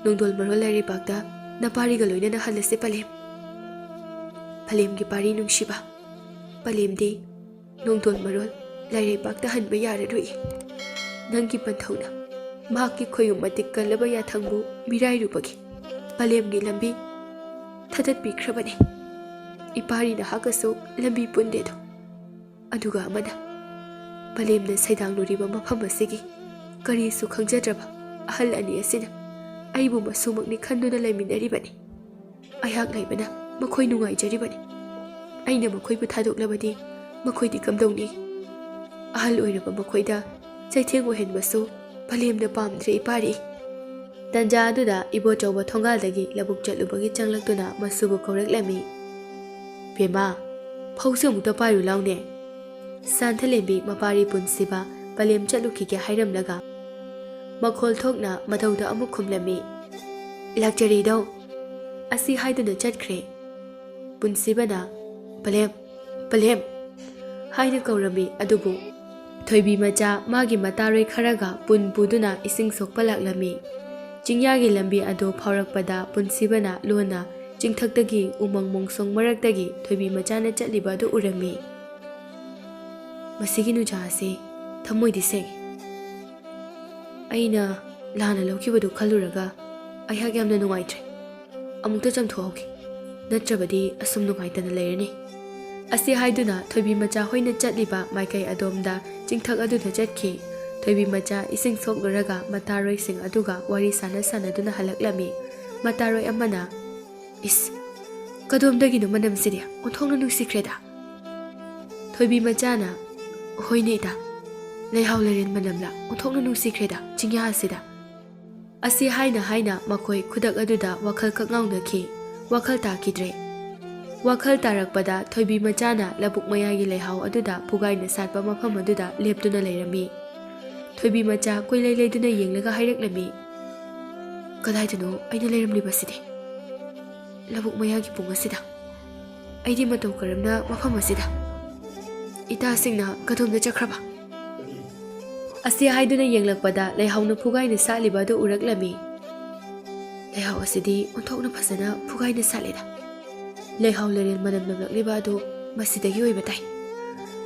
ꯅꯣꯡꯗꯣꯜ ꯃꯔꯣꯜ ꯂꯥꯏꯔꯩꯕꯥꯛꯇ ꯅꯄꯥꯔꯤꯒ ꯂꯣꯏꯅꯅ ꯍꯜꯂꯁꯦ, ꯄꯂꯦꯝ꯫ ꯄꯂꯦꯝꯒꯤ ꯄꯥꯔꯤ ꯅꯨꯡꯁꯤꯕ, ꯄꯂꯦꯝꯗꯤ ꯅꯣꯡꯗꯣꯟ ꯃꯔꯣꯜ ꯂꯥꯏꯔꯩꯕꯥꯛꯇ ꯍꯟꯕ ꯌꯥꯔꯔꯣꯏ꯫ ꯅꯪꯒꯤ ꯄꯟꯊꯧꯅ ꯃꯍꯥꯛꯀꯤ ꯈꯣꯌꯨꯝ ꯃꯇꯤꯛ ꯀꯜꯂꯕ ꯌꯥꯊꯪꯕꯨ ꯃꯤꯔꯥꯏꯔꯨꯕꯒꯤ ꯄꯂꯦꯝꯒꯤ ꯂꯝꯕꯤ ꯊꯥꯗꯠꯄꯤꯈ꯭ꯔꯕꯅꯤ꯫ ꯏꯄꯥꯔꯤꯅ ꯍꯥꯛꯀꯁꯨ ꯂꯝꯕꯤ ꯄꯨꯟꯗꯦꯗꯣ꯫ ꯑꯗꯨꯒ ꯑꯃꯅ, ꯄꯂꯦꯝꯅ ꯁꯩꯗꯥꯡꯂꯨꯔꯤꯕ ꯃꯐꯝ ꯑꯁꯤꯒꯤ ꯀꯔꯤꯁꯨ ꯈꯪꯖꯗ꯭ꯔꯕ ꯑꯍꯜ ꯑꯅꯤ ꯑꯁꯤꯅ ꯑꯩꯕꯨ ꯃꯁꯨꯃꯛꯅꯤ ꯈꯟꯗꯨꯅ ꯂꯩꯃꯤꯟꯅꯔꯤꯕꯅꯤ꯫ ꯑꯩꯍꯥꯛ ꯂꯩꯕꯅ ꯃꯈꯣꯏ ꯅꯨꯡꯉꯥꯏꯖꯔꯤꯕꯅꯤ꯫ ꯑꯩꯅ ꯃꯈꯣꯏꯕꯨ ꯊꯥꯗꯣꯛꯂꯕꯗꯤ ꯃꯈꯣꯏꯗꯤ ꯀꯝꯗꯧꯅꯤ? ꯑꯍꯜ ꯑꯣꯏꯔꯕ ꯃꯈꯣꯏꯗ ꯆꯩꯊꯦꯡ ꯑꯣꯏꯍꯟꯕꯁꯨ ꯄꯂꯦꯝꯅ ꯄꯥꯝꯗ꯭ꯔꯦ, ꯏꯄꯥꯔꯤ꯫ ꯇꯟꯖꯥ ꯑꯗꯨꯗ ꯏꯕꯣꯆꯧꯕ ꯊꯣꯡꯒꯥꯜꯗꯒꯤ ꯂꯧꯕꯨꯛ ꯆꯠꯂꯨꯕꯒꯤ ꯆꯪꯂꯛꯇꯨꯅ ꯃꯁꯨꯕꯨ ꯀꯧꯔꯛꯂꯝꯃꯤ꯫ "ꯕꯦꯝꯃ, ꯐꯧꯁꯦ ꯑꯃꯨꯛꯇ ꯄꯥꯏꯔꯨ ꯂꯥꯎꯅꯦ꯫" ꯁꯥꯟꯊꯂꯦꯝꯕꯤ ꯃꯄꯥꯔꯤ ꯄꯨꯟꯁꯤꯕ ꯄꯂꯦꯝ ꯆꯠꯂꯨꯈꯤꯒꯦ ꯍꯥꯏꯔꯝꯂꯒ ꯃꯈꯣꯜ ꯊꯣꯛꯅ ꯃꯙꯧꯗ ꯑꯃꯨꯛ ꯈꯨꯝꯂꯝꯃꯤ꯫ "ꯂꯥꯛꯆꯔꯦ ꯏꯙꯧ" ꯑꯁꯤ ꯍꯥꯏꯗꯨꯅ ꯆꯠꯈ꯭ꯔꯦ꯫ ꯄꯨꯟꯁꯤꯕꯅ "ꯄꯂꯦꯝ, ꯄꯂꯦꯝ" ꯍꯥꯏꯅ ꯀꯧꯔꯝꯃꯤ, ꯑꯗꯨꯕꯨ ꯊꯣꯏꯕꯤ ꯃꯆꯥ ꯃꯥꯒꯤ ꯃꯇꯥꯔꯣꯏ ꯈꯔꯒ ꯄꯨꯟ ꯄꯨꯗꯨꯅ ꯏꯁꯤꯡ ꯁꯣꯛꯄ ꯂꯥꯛꯂꯝꯃꯤ꯫ ꯆꯤꯡꯌꯥꯒꯤ ꯂꯝꯕꯤ ꯑꯗꯨ ꯐꯥꯎꯔꯛꯄꯗ ꯄꯨꯟꯁꯤꯕꯅ ꯂꯣꯟꯅ ꯆꯤꯡꯊꯛꯇꯒꯤ ꯎꯃꯪ ꯃꯣꯡꯁꯣꯡ ꯃꯔꯛꯇꯒꯤ ꯊꯣꯏꯕꯤ ꯃꯆꯥꯅ ꯆꯠꯂꯤꯕ ꯑꯗꯨ ꯎꯔꯝꯃꯤ꯫ "ꯃꯁꯤꯒꯤ ꯅꯨꯡꯖꯥ ꯑꯁꯤ ꯊꯃꯣꯏꯗꯤ ꯁꯦꯡꯉꯤ꯫ ꯑꯩꯅ ꯂꯥꯟꯅ ꯂꯧꯈꯤꯕꯗꯨ ꯈꯜꯂꯨꯔꯒ ꯑꯩꯍꯥꯛ ꯌꯥꯝꯅ ꯅꯨꯡꯉꯥꯏꯇ꯭ꯔꯦ꯫ ꯑꯃꯨꯛꯇ ꯆꯝꯊꯣꯛꯍꯧꯒꯦ, ꯅꯠꯇ꯭ꯔꯕꯗꯤ ꯑꯁꯨꯝ ꯅꯨꯡꯉꯥꯏꯇꯅ ꯂꯩꯔꯅꯤ" ꯑꯁꯤ ꯍꯥꯏꯗꯨꯅ ꯊꯣꯏꯕꯤ ꯃꯆꯥ ꯍꯣꯏꯅ ꯆꯠꯂꯤꯕ ꯃꯥꯏꯀꯩ ꯑꯗꯣꯝꯗ ꯆꯤꯡꯊꯛ ꯑꯗꯨꯗ ꯆꯠꯈꯤ꯫ ꯊꯣꯏꯕꯤ ꯃꯆꯥ ꯏꯁꯤꯡ ꯁꯣꯛꯂꯨꯔꯒ ꯃꯇꯥꯔꯣꯏꯁꯤꯡ ꯑꯗꯨꯒ ꯋꯥꯔꯤ ꯁꯥꯟꯅ ꯁꯥꯟꯅꯗꯨꯅ ꯍꯜꯂꯛꯂꯝꯃꯤ꯫ ꯃꯇꯥꯔꯣꯏ ꯑꯃꯅ, "ꯏꯁ, ꯀꯗꯣꯝꯗꯒꯤꯅꯣ ꯃꯅꯝꯁꯤꯗꯤ? ꯑꯣꯟꯊꯣꯛꯅ ꯅꯨꯡꯁꯤꯈ꯭ꯔꯦꯗ!" ꯊꯣꯏꯕꯤ ꯃꯆꯥꯅ, "ꯍꯣꯏꯅꯦ ꯏꯇꯥ, ꯂꯩꯍꯥꯎ ꯂꯩꯔꯦꯟ ꯃꯅꯝꯂ? ꯑꯣꯟꯊꯣꯛꯅ ꯅꯨꯡꯁꯤꯈ꯭ꯔꯦꯗ ꯆꯤꯡꯌꯥ ꯑꯁꯤꯗ" ꯑꯁꯤ ꯍꯥꯏꯅ ꯍꯥꯏꯅ ꯃꯈꯣꯏ ꯈꯨꯗꯛ ꯑꯗꯨꯗ ꯋꯥꯈꯜ ꯀꯛꯉꯥꯎꯅꯈꯤ꯫ ꯋꯥꯈꯜ ꯇꯥꯈꯤꯗ꯭ꯔꯦ꯫ ꯋꯥꯈꯜ ꯇꯥꯔꯛꯄꯗ ꯊꯣꯏꯕꯤ ꯃꯆꯥꯅ ꯂꯧꯕꯨꯛ ꯃꯌꯥꯏꯒꯤ ꯂꯩꯍꯥꯎ ꯑꯗꯨꯗ ꯐꯨꯒꯥꯏꯅ ꯁꯥꯠꯄ ꯃꯐꯝ ꯑꯗꯨꯗ ꯂꯦꯞꯇꯨꯅ ꯂꯩꯔꯝꯃꯤ꯫ ꯊꯣꯏꯕꯤ ꯃꯆꯥ ꯀꯣꯏꯂꯩ ꯂꯩꯗꯨꯅ ꯌꯦꯡꯂꯒ ꯍꯥꯏꯔꯛꯂꯝꯃꯤ, "ꯀꯗꯥꯏꯗꯅꯣ ꯑꯩꯅ ꯂꯩꯔꯝꯂꯤꯕꯁꯤꯗꯤ? ꯂꯧꯕꯨꯛ ꯃꯌꯥꯒꯤ ꯄꯨꯡ ꯑꯁꯤꯗ? ꯑꯩꯗꯤ ꯃꯇꯧ ꯀꯔꯝꯅ ꯃꯐꯝ ꯑꯁꯤꯗ? ꯏꯇꯥꯁꯤꯡꯅ ꯀꯗꯣꯝꯗ ꯆꯠꯈ꯭ꯔꯕ?" ꯑꯁꯤ ꯍꯥꯏꯗꯨꯅ ꯌꯦꯡꯂꯛꯄꯗ ꯂꯩꯍꯥꯎꯅ ꯐꯨꯒꯥꯏꯅ ꯁꯥꯠꯂꯤꯕ ꯑꯗꯨ ꯎꯔꯛꯂꯝꯃꯤ꯫ ꯂꯩꯍꯥꯎ ꯑꯁꯤꯗꯤ ꯑꯣꯟꯊꯣꯛꯅ ꯐꯖꯅ ꯐꯨꯒꯥꯏꯅ ꯁꯥꯠꯂꯦꯗ꯫ ꯂꯩꯍꯥꯎ ꯂꯩꯔꯦꯜ ꯃꯅꯝ ꯅꯝꯂꯛꯂꯤꯕ ꯑꯗꯨ ꯃꯁꯤꯗꯒꯤ ꯑꯣꯏꯕ ꯇꯥꯏ꯫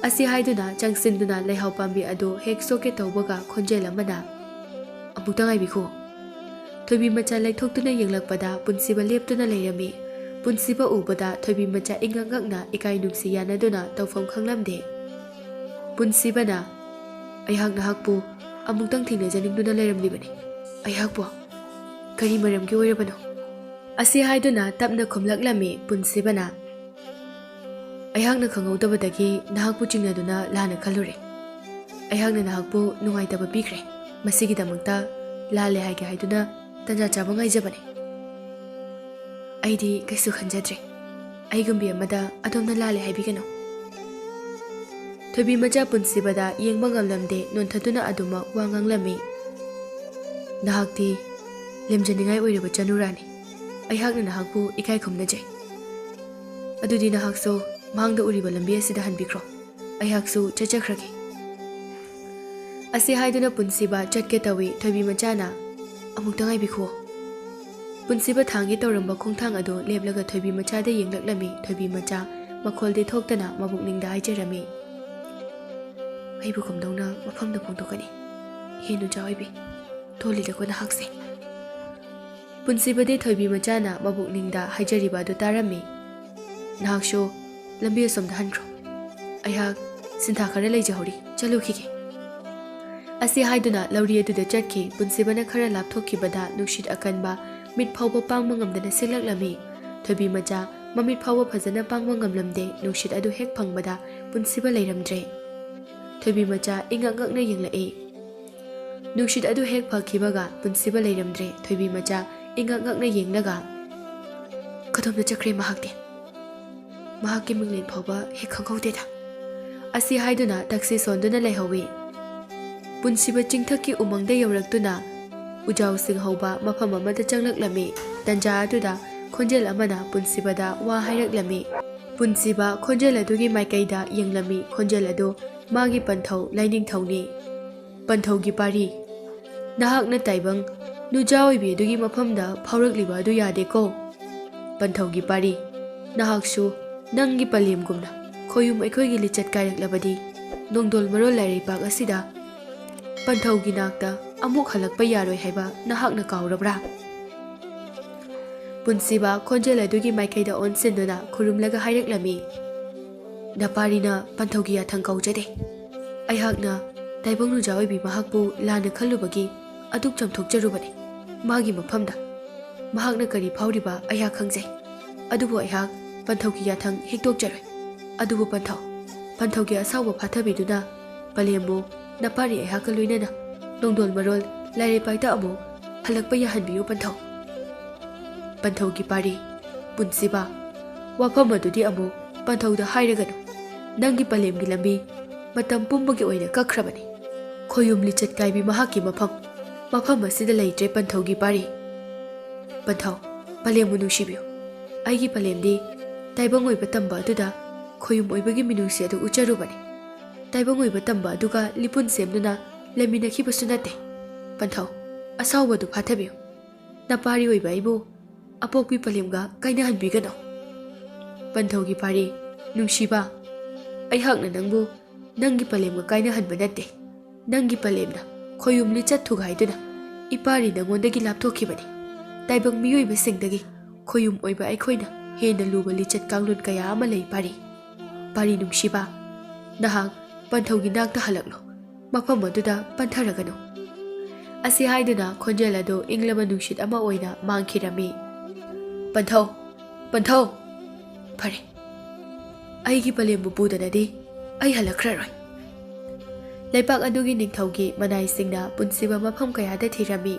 ꯑꯁꯤ ꯍꯥꯏꯗꯨꯅ ꯆꯪꯁꯤꯟꯗꯨꯅ ꯂꯩꯍꯥꯎ ꯄꯥꯝꯕꯤ ꯑꯗꯨ ꯍꯦꯛ ꯁꯣꯛꯀꯦ ꯇꯧꯕꯒ ꯈꯣꯟꯖꯦꯜ ꯑꯃꯅ, "ꯑꯃꯨꯛꯇ ꯉꯥꯏꯕꯤꯈꯣ꯫" ꯊꯣꯏꯕꯤ ꯃꯆꯥ ꯂꯩꯊꯣꯛꯇꯨꯅ ꯌꯦꯡꯂꯛꯄꯗ ꯄꯨꯟꯁꯤꯕ ꯂꯦꯞꯇꯨꯅ ꯂꯩꯔꯝꯃꯤ꯫ ꯄꯨꯟꯁꯤꯕ ꯎꯕꯗ ꯊꯣꯏꯕꯤ ꯃꯆꯥ ꯏꯉꯛ ꯉꯛꯅ ꯏꯀꯥꯏ ꯅꯨꯡꯁꯤ ꯌꯥꯅꯗꯨꯅ ꯇꯧꯐꯝ ꯈꯪꯂꯝꯗꯦ꯫ ꯄꯨꯟꯁꯤꯕꯅ, "ꯑꯩꯍꯥꯛ ꯅꯍꯥꯛꯄꯨ ꯑꯃꯨꯛꯇꯪ ꯊꯦꯡꯅꯖꯅꯤꯡꯗꯨꯅ ꯂꯩꯔꯝꯂꯤꯕꯅꯤ꯫ ꯑꯩꯍꯥꯛꯄꯨ ꯀꯔꯤ ꯃꯔꯝꯒꯤ ꯑꯣꯏꯔꯕꯅꯣ?" ꯑꯁꯤ ꯍꯥꯏꯗꯨꯅ ꯇꯞꯅ ꯈꯨꯝꯂꯛꯂꯝꯃꯤ ꯄꯨꯟꯁꯤꯕꯅ꯫ "ꯑꯩꯍꯥꯛꯅ ꯈꯪꯍꯧꯗꯕꯗꯒꯤ ꯅꯍꯥꯛꯄꯨ ꯆꯤꯡꯅꯗꯨꯅ ꯂꯥꯟꯅ ꯈꯜꯂꯨꯔꯦ꯫ ꯑꯩꯍꯥꯛꯅ ꯅꯍꯥꯛꯄꯨ ꯅꯨꯡꯉꯥꯏꯇꯕ ꯄꯤꯈ꯭ꯔꯦ꯫ ꯃꯁꯤꯒꯤꯗꯃꯛꯇ ꯂꯥꯜꯂꯦ ꯍꯥꯏꯒꯦ ꯍꯥꯏꯗꯨꯅ ꯇꯟꯖꯥ ꯆꯥꯕ ꯉꯥꯏꯖꯕꯅꯤ꯫ ꯑꯩꯗꯤ ꯀꯩꯁꯨ ꯈꯟꯖꯗ꯭ꯔꯦ꯫ ꯑꯩꯒꯨꯝꯕꯤ ꯑꯃꯗ ꯑꯗꯣꯝꯅ ꯂꯥꯜꯂꯦ ꯍꯥꯏꯕꯤꯒꯅꯨ꯫" ꯊꯣꯏꯕꯤ ꯃꯆꯥ ꯄꯨꯟꯁꯤꯕꯗ ꯌꯦꯡꯕ ꯉꯝꯂꯝꯗꯦ, ꯅꯣꯟꯊꯗꯨꯅ ꯑꯗꯨꯃꯛ ꯋꯥ ꯉꯥꯡꯂꯝꯃꯤ꯫ "ꯅꯍꯥꯛꯇꯤ ꯂꯦꯝꯖꯅꯤꯡꯉꯥꯏ ꯑꯣꯏꯔꯕ ꯆꯅꯨꯔꯥꯅꯤ꯫ ꯑꯩꯍꯥꯛꯅ ꯅꯍꯥꯛꯄꯨ ꯏꯀꯥꯏ ꯈꯨꯝꯅꯖꯩ꯫ ꯑꯗꯨꯗꯤ ꯅꯍꯥꯛꯁꯨ ꯃꯥꯡꯗ ꯎꯔꯤꯕ ꯂꯝꯕꯤ ꯑꯁꯤꯗ ꯍꯟꯕꯤꯈ꯭ꯔꯣ꯫ ꯑꯩꯍꯥꯛꯁꯨ ꯆꯠꯆꯈ꯭ꯔꯒꯦ꯫" ꯑꯁꯤ ꯍꯥꯏꯗꯨꯅ ꯄꯨꯟꯁꯤꯕ ꯆꯠꯀꯦ ꯇꯧꯏ꯫ ꯊꯣꯏꯕꯤ ꯃꯆꯥꯅ, "ꯑꯃꯨꯛꯇ ꯉꯥꯏꯕꯤꯈꯣ꯫" ꯄꯨꯟꯁꯤꯕ ꯊꯥꯡꯒꯦ ꯇꯧꯔꯝꯕ ꯈꯣꯡꯊꯥꯡ ꯑꯗꯨ ꯂꯦꯞꯂꯒ ꯊꯣꯏꯕꯤ ꯃꯆꯥꯗ ꯌꯦꯡꯂꯛꯂꯝꯃꯤ꯫ ꯊꯣꯏꯕꯤ ꯃꯆꯥ ꯃꯈꯣꯜꯗꯤ ꯊꯣꯛꯇꯅ ꯃꯕꯨꯛꯅꯤꯡꯗ ꯍꯥꯏꯖꯔꯝꯃꯤ, "ꯑꯩꯕꯨ ꯀꯝꯗꯧꯅ ꯃꯐꯝꯗ ꯐꯣꯡꯗꯣꯛꯀꯅꯤ? ꯍꯦ ꯅꯨꯡꯖꯥ ꯑꯣꯏꯕꯤ, ꯊꯣꯜꯂꯤꯗꯀꯣ ꯅꯍꯥꯛꯁꯦ꯫" ꯄꯨꯟꯁꯤꯕꯗꯤ ꯊꯣꯏꯕꯤ ꯃꯆꯥꯅ ꯃꯕꯨꯛꯅꯤꯡꯗ ꯍꯥꯏꯖꯔꯤꯕ ꯑꯗꯨ ꯇꯥꯔꯝꯃꯤ꯫ "ꯅꯍꯥꯛꯁꯨ ꯂꯝꯕꯤ ꯑꯁꯣꯝꯗ ꯍꯟꯈ꯭ꯔꯣ꯫ ꯑꯩꯍꯥꯛ ꯁꯤꯟꯊꯥ ꯈꯔ ꯂꯩꯖꯍꯧꯔꯤ, ꯆꯠꯂꯨꯈꯤꯒꯦ꯫" ꯑꯁꯤ ꯍꯥꯏꯗꯨꯅ ꯂꯧꯔꯤ ꯑꯗꯨꯗ ꯆꯠꯈꯤ꯫ ꯄꯨꯟꯁꯤꯕꯅ ꯈꯔ ꯂꯥꯞꯊꯣꯛꯈꯤꯕꯗ ꯅꯨꯡꯁꯤꯠ ꯑꯀꯟꯕ ꯃꯤꯠ ꯐꯥꯎꯕ ꯄꯥꯡꯕ ꯉꯝꯗꯅ ꯁꯤꯠꯂꯛꯂꯝꯃꯤ꯫ ꯊꯣꯏꯕꯤ ꯃꯆꯥ ꯃꯃꯤꯠ ꯐꯥꯎꯕ ꯐꯖꯅ ꯄꯥꯡꯕ ꯉꯝꯂꯝꯗꯦ꯫ ꯅꯨꯡꯁꯤꯠ ꯑꯗꯨ ꯍꯦꯛ ꯐꯪꯕꯗ ꯄꯨꯟꯁꯤꯕ ꯂꯩꯔꯝꯗ꯭ꯔꯦ꯫ ꯊꯣꯏꯕꯤ ꯃꯆꯥ ꯏꯉꯛ ꯉꯛꯅ ꯌꯦꯡꯂꯛꯏ꯫ ꯅꯨꯡꯁꯤꯠ ꯑꯗꯨ ꯍꯦꯛ ꯐꯈꯤꯕꯒ ꯄꯨꯟꯁꯤꯕ ꯂꯩꯔꯝꯗ꯭ꯔꯦ꯫ ꯊꯣꯏꯕꯤ ꯃꯆꯥ ꯏꯉꯛ ꯉꯛꯅ ꯌꯦꯡꯂꯒ, "ꯀꯗꯣꯝꯗ ꯆꯠꯈ꯭ꯔꯦ ꯃꯍꯥꯛꯇꯤ? ꯃꯍꯥꯛꯀꯤ ꯃꯤꯡꯂꯦꯟ ꯐꯥꯎꯕ ꯍꯦꯛ ꯈꯪꯍꯧꯗꯦꯗ꯫" ꯑꯁꯤ ꯍꯥꯏꯗꯨꯅ ꯇꯛꯁꯤ ꯁꯣꯟꯗꯨꯅ ꯂꯩꯍꯧꯏ꯫ ꯄꯨꯟꯁꯤꯕ ꯆꯤꯡꯊꯛꯀꯤ ꯎꯃꯪꯗ ꯌꯧꯔꯛꯇꯨꯅ ꯎꯖꯥꯎꯁꯤꯡ ꯍꯧꯕ ꯃꯐꯝ ꯑꯃꯗ ꯆꯪꯂꯛꯂꯝꯃꯤ꯫ ꯇꯟꯖꯥ ꯑꯗꯨꯗ ꯈꯣꯟꯖꯦꯜ ꯑꯃꯅ ꯄꯨꯟꯁꯤꯕꯗ ꯋꯥ ꯍꯥꯏꯔꯛꯂꯝꯃꯤ꯫ ꯄꯨꯟꯁꯤꯕ ꯈꯣꯟꯖꯦꯜ ꯑꯗꯨꯒꯤ ꯃꯥꯏꯀꯩꯗ ꯌꯦꯡꯂꯝꯃꯤ꯫ ꯈꯣꯟꯖꯦꯜ ꯑꯗꯨ ꯃꯥꯒꯤ ꯄꯟꯊꯧ ꯂꯥꯏꯅꯤꯡꯊꯧꯅꯤ꯫ ꯄꯟꯊꯧꯒꯤ ꯄꯥꯔꯤ꯫ "ꯅꯍꯥꯛꯅ ꯇꯥꯏꯕꯪ ꯅꯨꯖꯥ ꯑꯣꯏꯕꯤ ꯑꯗꯨꯒꯤ ꯃꯐꯝꯗ ꯐꯥꯎꯔꯛꯂꯤꯕ ꯑꯗꯨ ꯌꯥꯗꯦꯀꯣ꯫ ꯄꯟꯊꯧꯒꯤ ꯄꯥꯔꯤ, ꯅꯍꯥꯛꯁꯨ ꯅꯪꯒꯤ ꯄꯂꯦꯝꯒꯨꯝꯅ ꯈꯣꯌꯨꯝ ꯑꯩꯈꯣꯏꯒꯤ ꯂꯤꯆꯠ ꯀꯥꯏꯔꯛꯂꯕꯗꯤ ꯅꯣꯡꯗꯣꯜ ꯃꯔꯣꯜ ꯂꯥꯏꯔꯩꯄꯥꯛ ꯑꯁꯤꯗ ꯄꯟꯊꯧꯒꯤ ꯅꯥꯛꯇ ꯑꯃꯨꯛ ꯍꯜꯂꯛꯄ ꯌꯥꯔꯣꯏ ꯍꯥꯏꯕ ꯅꯍꯥꯛꯅ ꯀꯥꯎꯔꯕ꯭ꯔꯥ? ꯄꯨꯟꯁꯤꯕ ꯈꯣꯟꯖꯦꯜ ꯑꯗꯨꯒꯤ ꯃꯥꯏꯀꯩꯗ ꯑꯣꯟꯁꯤꯟꯗꯨꯅ ꯈꯨꯔꯨꯝꯂꯒ ꯍꯥꯏꯔꯛꯂꯝꯃꯤ, ꯅꯄꯥꯔꯤꯅ ꯄꯟꯊꯧꯒꯤ ꯌꯥꯊꯪ ꯀꯥꯎꯖꯗꯦ꯫ ꯑꯩꯍꯥꯛꯅ ꯇꯥꯏꯕꯪ ꯅꯨꯖꯥ ꯑꯣꯏꯕꯤ ꯃꯍꯥꯛꯄꯨ ꯂꯥꯟꯅ ꯈꯜꯂꯨꯕꯒꯤ ꯑꯗꯨꯛ ꯆꯥꯝꯊꯣꯛꯆꯔꯨꯕꯅꯤ꯫ ꯃꯥꯒꯤ ꯃꯐꯝꯗ ꯃꯍꯥꯛꯅ ꯀꯔꯤ ꯐꯥꯎꯔꯤꯕ ꯑꯩꯍꯥꯛ ꯈꯪꯖꯩ꯫ ꯑꯗꯨꯕꯨ ꯑꯩꯍꯥꯛ ꯄꯟꯊꯧꯒꯤ ꯌꯥꯊꯪ ꯍꯤꯛꯇꯣꯛꯆꯔꯣꯏ꯫ ꯑꯗꯨꯕꯨ ꯄꯟꯊꯧ, ꯄꯟꯊꯧꯒꯤ ꯑꯁꯥꯎꯕ ꯐꯥꯊꯕꯤꯗꯨꯅ ꯄꯂꯦꯝꯕꯨ ꯅꯄꯥꯔꯤ ꯑꯩꯍꯥꯛꯀ ꯂꯣꯏꯅꯅ ꯅꯣꯡꯗꯣꯜ ꯃꯔꯣꯜ ꯂꯥꯏꯔꯩꯄꯥꯛꯇ ꯑꯃꯨꯛ ꯍꯜꯂꯛꯄ ꯌꯥꯍꯟꯕꯤꯌꯨ ꯄꯟꯊꯧ꯫ ꯄꯟꯊꯧꯒꯤ ꯄꯥꯔꯤ, ꯄꯨꯟꯁꯤꯕ, ꯋꯥꯐꯝ ꯑꯗꯨꯗꯤ ꯑꯃꯨꯛ ꯄꯟꯊꯧꯗ ꯍꯥꯏꯔꯒꯅꯨ꯫ ꯅꯪꯒꯤ ꯄꯂꯦꯝꯒꯤ ꯂꯝꯕꯤ ꯃꯇꯝ ꯄꯨꯝꯕꯒꯤ ꯑꯣꯏꯅ ꯀꯛꯈ꯭ꯔꯕꯅꯤ꯫ ꯈꯣꯌꯨꯝ ꯂꯤꯆꯠ ꯀꯥꯏꯕꯤ ꯃꯍꯥꯛꯀꯤ ꯃꯐꯝ, ꯃꯐꯝ ꯑꯁꯤꯗ ꯂꯩꯇ꯭ꯔꯦ ꯄꯟꯊꯧꯒꯤ ꯄꯥꯔꯤ꯫ ꯄꯟꯊꯧ, ꯄꯂꯦꯝꯕꯨ ꯅꯨꯡꯁꯤꯕꯤꯌꯨ꯫ ꯑꯩꯒꯤ ꯄꯂꯦꯝꯗꯤ ꯇꯥꯏꯕꯪ ꯑꯣꯏꯕ ꯇꯝꯕ ꯑꯗꯨꯗ ꯈꯣꯌꯨꯝ ꯑꯣꯏꯕꯒꯤ ꯃꯤꯅꯨꯡꯁꯤ ꯑꯗꯨ ꯎꯠꯆꯔꯨꯕꯅꯤ꯫ ꯇꯥꯏꯕꯪ ꯑꯣꯏꯕ ꯇꯝꯕ ꯑꯗꯨꯒ ꯂꯤꯄꯨꯟ ꯁꯦꯝꯗꯨꯅ ꯂꯩꯃꯤꯟꯅꯈꯤꯕꯁꯨ ꯅꯠꯇꯦ꯫ ꯄꯟꯊꯧ, ꯑꯁꯥꯎꯕꯗꯨ ꯐꯥꯊꯕꯤꯌꯨ꯫ ꯅꯄꯥꯔꯤ ꯑꯣꯏꯕ ꯑꯩꯕꯨ ꯑꯄꯣꯛꯄꯤ ꯄꯂꯦꯝꯒ ꯀꯥꯏꯅꯍꯟꯕꯤꯒꯅꯨ꯫ ꯄꯟꯊꯧꯒꯤ ꯄꯥꯔꯤ, ꯅꯨꯡꯁꯤꯕ, ꯑꯩꯍꯥꯛꯅ ꯅꯪꯕꯨ ꯅꯪꯒꯤ ꯄꯂꯦꯝꯒ ꯀꯥꯏꯅꯍꯟꯕ ꯅꯠꯇꯦ꯫ ꯅꯪꯒꯤ ꯄꯂꯦꯝꯅ ꯈꯣꯌꯨꯝ ꯂꯤꯆꯠ ꯊꯨꯒꯥꯏꯗꯨꯅ ꯏꯄꯥꯔꯤ ꯅꯉꯣꯟꯗꯒꯤ ꯂꯥꯞꯊꯣꯛꯈꯤꯕꯅꯤ꯫ ꯇꯥꯏꯕꯪ ꯃꯤꯑꯣꯏꯕꯁꯤꯡꯗꯒꯤ ꯈꯣꯌꯨꯝ ꯑꯣꯏꯕ ꯑꯩꯈꯣꯏꯅ ꯍꯦꯟꯅ ꯂꯨꯕ ꯂꯤꯆꯠ ꯀꯥꯡꯂꯣꯟ ꯀꯌꯥ ꯑꯃ ꯂꯩ ꯄꯥꯔꯤ꯫ ꯄꯥꯔꯤ ꯅꯨꯡꯁꯤꯕ, ꯅꯍꯥꯛ ꯄꯟꯊꯧꯒꯤ ꯅꯥꯛꯇ ꯍꯜꯂꯛꯂꯣ꯫ ꯃꯐꯝ ꯑꯗꯨꯗ ꯄꯟꯊꯔꯒꯅꯨ꯫ ꯑꯁꯤ ꯍꯥꯏꯗꯨꯅ ꯈꯣꯟꯖꯦꯜ ꯑꯗꯨ ꯏꯪꯂꯕ ꯅꯨꯡꯁꯤꯠ ꯑꯃ ꯑꯣꯏꯅ ꯃꯥꯡꯈꯤꯔꯝꯃꯤ꯫ ꯄꯟꯊꯧ! ꯄꯟꯊꯧ! ꯐꯔꯦ, ꯑꯩꯒꯤ ꯄꯂꯦꯝꯕꯨ ꯄꯨꯗꯅꯗꯤ ꯑꯩ ꯍꯜꯂꯛꯈ꯭ꯔꯔꯣꯏ꯫ ꯂꯩꯄꯥꯛ ꯑꯗꯨꯒꯤ ꯅꯤꯡꯊꯧꯒꯤ ꯃꯅꯥꯏꯁꯤꯡꯅ ꯄꯨꯟꯁꯤꯕ ꯃꯐꯝ ꯀꯌꯥꯗ ꯊꯤꯔꯝꯃꯤ꯫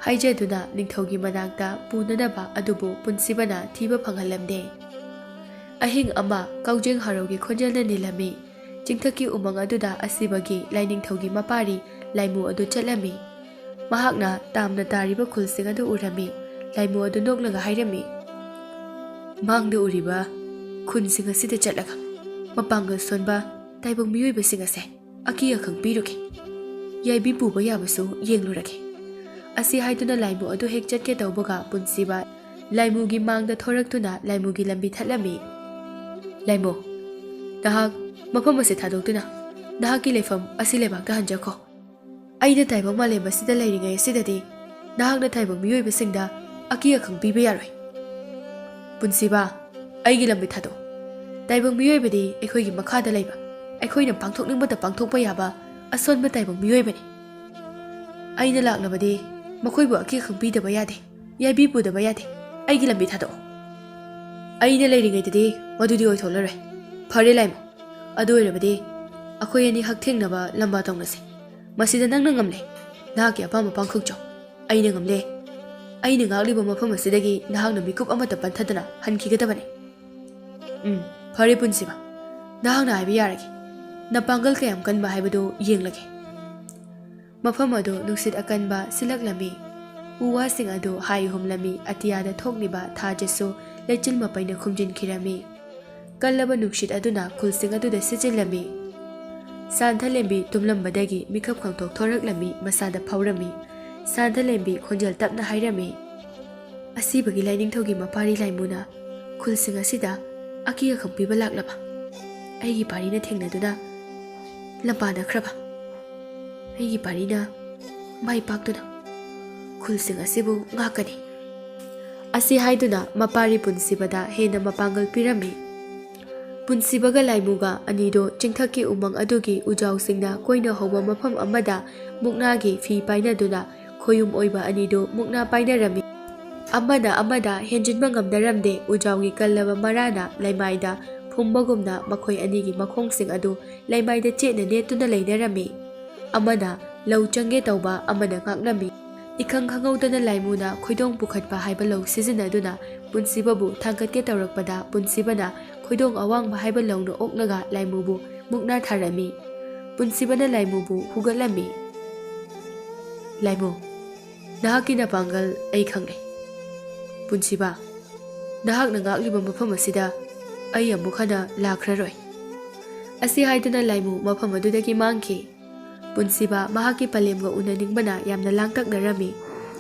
ꯍꯥꯏꯖꯗꯨꯅ ꯅꯤꯡꯊꯧꯒꯤ ꯃꯅꯥꯛꯇ ꯄꯨꯅꯅꯕ ꯑꯗꯨꯕꯨ ꯄꯨꯟꯁꯤꯕꯅ ꯊꯤꯕ ꯐꯪꯍꯜꯂꯝꯗꯦ꯫ ꯑꯍꯤꯡ ꯑꯃ ꯀꯥꯎꯖꯦꯡ ꯍꯔꯥꯎꯒꯤ ꯈꯣꯟꯖꯦꯜꯅ ꯅꯤꯜꯂꯝꯃꯤ꯫ ꯆꯤꯡꯊꯛꯀꯤ ꯎꯃꯪ ꯑꯗꯨꯗ ꯑꯁꯤꯕꯒꯤ ꯂꯥꯏꯅꯤꯡꯊꯧꯒꯤ ꯃꯄꯥꯔꯤ ꯂꯥꯏꯃꯨ ꯑꯗꯨ ꯆꯠꯂꯝꯃꯤ꯫ ꯃꯍꯥꯛꯅ ꯇꯥꯝꯅ ꯇꯥꯔꯤꯕ ꯈꯨꯜꯁꯤꯡ ꯑꯗꯨ ꯎꯔꯝꯃꯤ꯫ ꯂꯥꯏꯃꯨ ꯑꯗꯨ ꯅꯣꯛꯂꯒ ꯍꯥꯏꯔꯝꯃꯤ, "ꯃꯥꯡꯗ ꯎꯔꯤꯕ ꯈꯨꯟꯁꯤꯡ ꯑꯁꯤꯗ ꯆꯠꯂꯒ ꯃꯄꯥꯡꯒꯜ ꯁꯣꯟꯕ ꯇꯥꯏꯕꯪ ꯃꯤꯑꯣꯏꯕꯁꯤꯡ ꯑꯁꯦ ꯑꯀꯤ ꯑꯈꯪ ꯄꯤꯔꯨꯒꯦ꯫ ꯌꯥꯏꯕꯤ ꯄꯨꯕ ꯌꯥꯕꯁꯨ ꯌꯦꯡꯂꯨꯔꯒꯦ꯫ ꯑꯁꯤ ꯍꯥꯏꯗꯨꯅ ꯂꯥꯏꯃꯨ ꯑꯗꯨ ꯍꯦꯛ ꯆꯠꯀꯦ ꯇꯧꯕꯒ ꯄꯨꯟꯁꯤꯕ ꯂꯥꯏꯃꯨꯒꯤ ꯃꯥꯡꯗ ꯊꯣꯔꯛꯇꯨꯅ ꯂꯥꯏꯃꯨꯒꯤ ꯂꯝꯕꯤ ꯊꯠꯂꯝꯃꯤ꯫ "ꯂꯥꯏꯃꯨ, ꯅꯍꯥꯛ ꯃꯐꯝ ꯑꯁꯤ ꯊꯥꯗꯣꯛꯇꯨꯅ ꯅꯍꯥꯛꯀꯤ ꯂꯩꯐꯝ ꯑꯁꯤ ꯂꯩꯕꯥꯛꯇ ꯍꯟꯖꯈꯣ꯫ ꯑꯩꯅ ꯇꯥꯏꯕꯪ ꯃꯥꯂꯦꯝ ꯑꯁꯤꯗ ꯂꯩꯔꯤꯉꯩ ꯑꯁꯤꯗꯗꯤ ꯅꯍꯥꯛꯅ ꯇꯥꯏꯕꯪ ꯃꯤꯑꯣꯏꯕꯁꯤꯡꯗ ꯑꯀꯤ ꯑꯈꯪ ꯄꯤꯕ ꯌꯥꯔꯣꯏ꯫ ꯄꯨꯟꯁꯤꯕ, ꯑꯩꯒꯤ ꯂꯝꯕꯤ ꯊꯥꯗꯣꯛꯎ꯫ ꯇꯥꯏꯕꯪ ꯃꯤꯑꯣꯏꯕꯗꯤ ꯑꯩꯈꯣꯏꯒꯤ ꯃꯈꯥꯗ ꯂꯩꯕ, ꯑꯩꯈꯣꯏꯅ ꯄꯥꯡꯊꯣꯛꯅꯤꯡꯕꯇ ꯄꯥꯡꯊꯣꯛꯄ ꯌꯥꯕ ꯑꯁꯣꯟꯕ ꯇꯥꯏꯕꯪ ꯃꯤꯑꯣꯏꯕꯅꯤ꯫ ꯑꯩꯅ ꯂꯥꯛꯂꯕꯗꯤ ꯃꯈꯣꯏꯕꯨ ꯑꯀꯤ ꯑꯈꯪ ꯄꯤꯗꯕ ꯌꯥꯗꯦ, ꯌꯥꯏꯕꯤ ꯄꯨꯗꯕ ꯌꯥꯗꯦ꯫ ꯑꯩꯒꯤ ꯂꯝꯕꯤ ꯊꯥꯗꯣꯛꯎ꯫ ꯑꯩꯅ ꯂꯩꯔꯤꯉꯩꯗꯗꯤ ꯃꯗꯨꯗꯤ ꯑꯣꯏꯊꯣꯛꯂꯔꯣꯏ꯫ ꯐꯔꯦ ꯂꯥꯏꯃꯨ, ꯑꯗꯨ ꯑꯣꯏꯔꯕꯗꯤ ꯑꯩꯈꯣꯏ ꯑꯅꯤ ꯍꯛꯊꯦꯡꯅꯕ ꯂꯝꯕꯥ ꯇꯧꯅꯁꯤ꯫ ꯃꯁꯤꯗ ꯅꯪꯅ ꯉꯝꯂꯦ꯫ ꯅꯍꯥꯛꯀꯤ ꯑꯄꯥꯝꯕ ꯄꯥꯡꯊꯣꯛꯆꯧ꯫ ꯑꯩꯅ ꯉꯝꯂꯦ꯫ ꯑꯩꯅ ꯉꯥꯛꯂꯤꯕ ꯃꯐꯝ ꯑꯁꯤꯗꯒꯤ ꯅꯍꯥꯛꯅ ꯃꯤꯀꯨꯞ ꯑꯃꯠꯇ ꯄꯟꯊꯗꯅ ꯍꯟꯈꯤꯒꯗꯕꯅꯤ꯫" "ꯎꯝ, ꯐꯔꯦ ꯄꯨꯟꯁꯤꯕ, ꯅꯍꯥꯛꯅ ꯍꯥꯏꯕ ꯌꯥꯔꯒꯦ꯫ ꯅꯄꯥꯡꯒꯜ ꯀꯌꯥꯝ ꯀꯟꯕ ꯍꯥꯏꯕꯗꯨ ꯌꯦꯡꯂꯒꯦ꯫" ꯃꯐꯝ ꯑꯗꯨ ꯅꯨꯡꯁꯤꯠ ꯑꯀꯟꯕ ꯁꯤꯜꯂꯛꯂꯝꯃꯤ꯫ ꯎ ꯋꯥꯁꯤꯡ ꯑꯗꯨ ꯍꯥꯏ ꯍꯨꯝꯂꯝꯃꯤ, ꯑꯇꯤꯌꯥꯗ ꯊꯣꯛꯂꯤꯕ ꯊꯥꯖꯁꯨ ꯂꯩꯆꯤꯜ ꯃꯄꯩꯅ ꯈꯨꯝꯖꯤꯟꯈꯤꯔꯝꯃꯤ꯫ ꯀꯜꯂꯕ ꯅꯨꯡꯁꯤꯠ ꯑꯗꯨꯅ ꯈꯨꯜꯁꯤꯡ ꯑꯗꯨꯗ ꯁꯤꯠꯆꯤꯜꯂꯝꯃꯤ꯫ ꯁꯥꯟꯊꯂꯦꯝꯕꯤ ꯇꯨꯝꯂꯝꯕꯗꯒꯤ ꯃꯤꯀꯞ ꯈꯪꯊꯣꯛ ꯊꯣꯔꯛꯂꯝꯃꯤ, ꯃꯁꯥꯗ ꯐꯥꯎꯔꯝꯃꯤ꯫ ꯁꯥꯟꯊꯂꯦꯝꯕꯤ ꯈꯣꯟꯖꯦꯜ ꯇꯞꯅ ꯍꯥꯏꯔꯝꯃꯤ, "ꯑꯁꯤꯕꯒꯤ ꯂꯥꯏꯅꯤꯡꯊꯧꯒꯤ ꯃꯄꯥꯔꯤ ꯂꯥꯏꯃꯨꯅ ꯈꯨꯜꯁꯤꯡ ꯑꯁꯤꯗ ꯑꯀꯤ ꯑꯈꯪ ꯄꯤꯕ ꯂꯥꯛꯂꯕ? ꯑꯩꯒꯤ ꯄꯥꯔꯤꯅ ꯊꯦꯡꯅꯗꯨꯅ ꯂꯝꯕꯥ ꯅꯛꯈ꯭ꯔꯕ? ꯑꯩꯒꯤ ꯄꯥꯔꯤꯅ ꯃꯥꯏ ꯄꯥꯛꯇꯨꯅ ꯈꯨꯜꯁꯤꯡ ꯑꯁꯤꯕꯨ ꯉꯥꯛꯀꯅꯤ꯫" ꯑꯁꯤ ꯍꯥꯏꯗꯨꯅ ꯃꯄꯥꯔꯤ ꯄꯨꯟꯁꯤꯕꯗ ꯍꯦꯟꯅ ꯃꯄꯥꯡꯒꯜ ꯄꯤꯔꯝꯃꯤ꯫ ꯄꯨꯟꯁꯤꯕꯒ ꯂꯥꯏꯃꯨꯒ ꯑꯅꯤꯗꯣ ꯆꯤꯡꯊꯛꯀꯤ ꯎꯃꯪ ꯑꯗꯨꯒꯤ ꯎꯖꯥꯎꯁꯤꯡꯅ ꯀꯣꯏꯅ ꯍꯧꯕ ꯃꯐꯝ ꯑꯃꯗ ꯃꯨꯛꯅꯥꯒꯤ ꯐꯤ ꯄꯥꯏꯅꯗꯨꯅ ꯈꯣꯌꯨꯝ ꯑꯣꯏꯕ ꯑꯅꯤꯗꯨ ꯃꯨꯛꯅꯥ ꯄꯥꯏꯅꯔꯝꯃꯤ꯫ ꯑꯃꯅ ꯑꯃꯗ ꯍꯦꯟꯖꯤꯟꯕ ꯉꯝꯅꯔꯝꯗꯦ꯫ ꯎꯖꯥꯎꯒꯤ ꯀꯜꯂꯕ ꯃꯔꯥꯅ ꯂꯩꯃꯥꯏꯗ ꯐꯨꯝꯕꯒꯨꯝꯅ ꯃꯈꯣꯏ ꯑꯅꯤꯒꯤ ꯃꯈꯣꯡꯁꯤꯡ ꯑꯗꯨ ꯂꯩꯃꯥꯏꯗ ꯆꯦꯠꯅ ꯅꯦꯠꯇꯨꯅ ꯂꯩꯅꯔꯝꯃꯤ꯫ ꯑꯃꯅ ꯂꯧ ꯆꯪꯒꯦ ꯇꯧꯕ, ꯑꯃꯅ ꯉꯥꯛꯂꯝꯃꯤ꯫ ꯏꯈꯪ ꯈꯪꯍꯧꯗꯅ ꯂꯥꯏꯃꯨꯅ ꯈꯣꯏꯗꯣꯡ ꯄꯨꯈꯠꯄ ꯍꯥꯏꯕ ꯂꯧ ꯁꯤꯖꯤꯟꯅꯗꯨꯅ ꯄꯨꯟꯁꯤꯕꯕꯨ ꯊꯥꯡꯒꯠꯀꯦ ꯇꯧꯔꯛꯄꯗ, ꯄꯨꯟꯁꯤꯕꯅ ꯈꯣꯏꯗꯣꯡ ꯑꯋꯥꯡꯕ ꯍꯥꯏꯕ ꯂꯧꯅ ꯑꯣꯛꯂꯒ ꯂꯥꯏꯃꯨꯕꯨ ꯃꯨꯛꯅꯥ ꯊꯥꯔꯝꯃꯤ꯫ ꯄꯨꯟꯁꯤꯕꯅ ꯂꯥꯏꯃꯨꯕꯨ ꯍꯨꯒꯠꯂꯝꯃꯤ꯫ "ꯂꯥꯏꯃꯨ, ꯅꯍꯥꯛꯀꯤ ꯅꯄꯥꯡꯒꯜ ꯑꯩ ꯈꯪꯂꯦ꯫ ꯄꯨꯟꯁꯤꯕ, ꯅꯍꯥꯛꯅ ꯉꯥꯛꯂꯤꯕ ꯃꯐꯝ ꯑꯁꯤꯗ ꯑꯩ ꯑꯃꯨꯛ ꯍꯟꯅ ꯂꯥꯛꯈ꯭ꯔꯔꯣꯏ꯫" ꯑꯁꯤ ꯍꯥꯏꯗꯨꯅ ꯂꯥꯏꯃꯨ ꯃꯐꯝ ꯑꯗꯨꯗꯒꯤ ꯃꯥꯡꯈꯤ꯫ ꯄꯨꯟꯁꯤꯕ ꯃꯍꯥꯛꯀꯤ ꯄꯂꯦꯝꯒ ꯎꯅꯅꯤꯡꯕꯅ ꯌꯥꯝꯅ ꯂꯥꯡꯇꯛꯅꯔꯝꯃꯤ꯫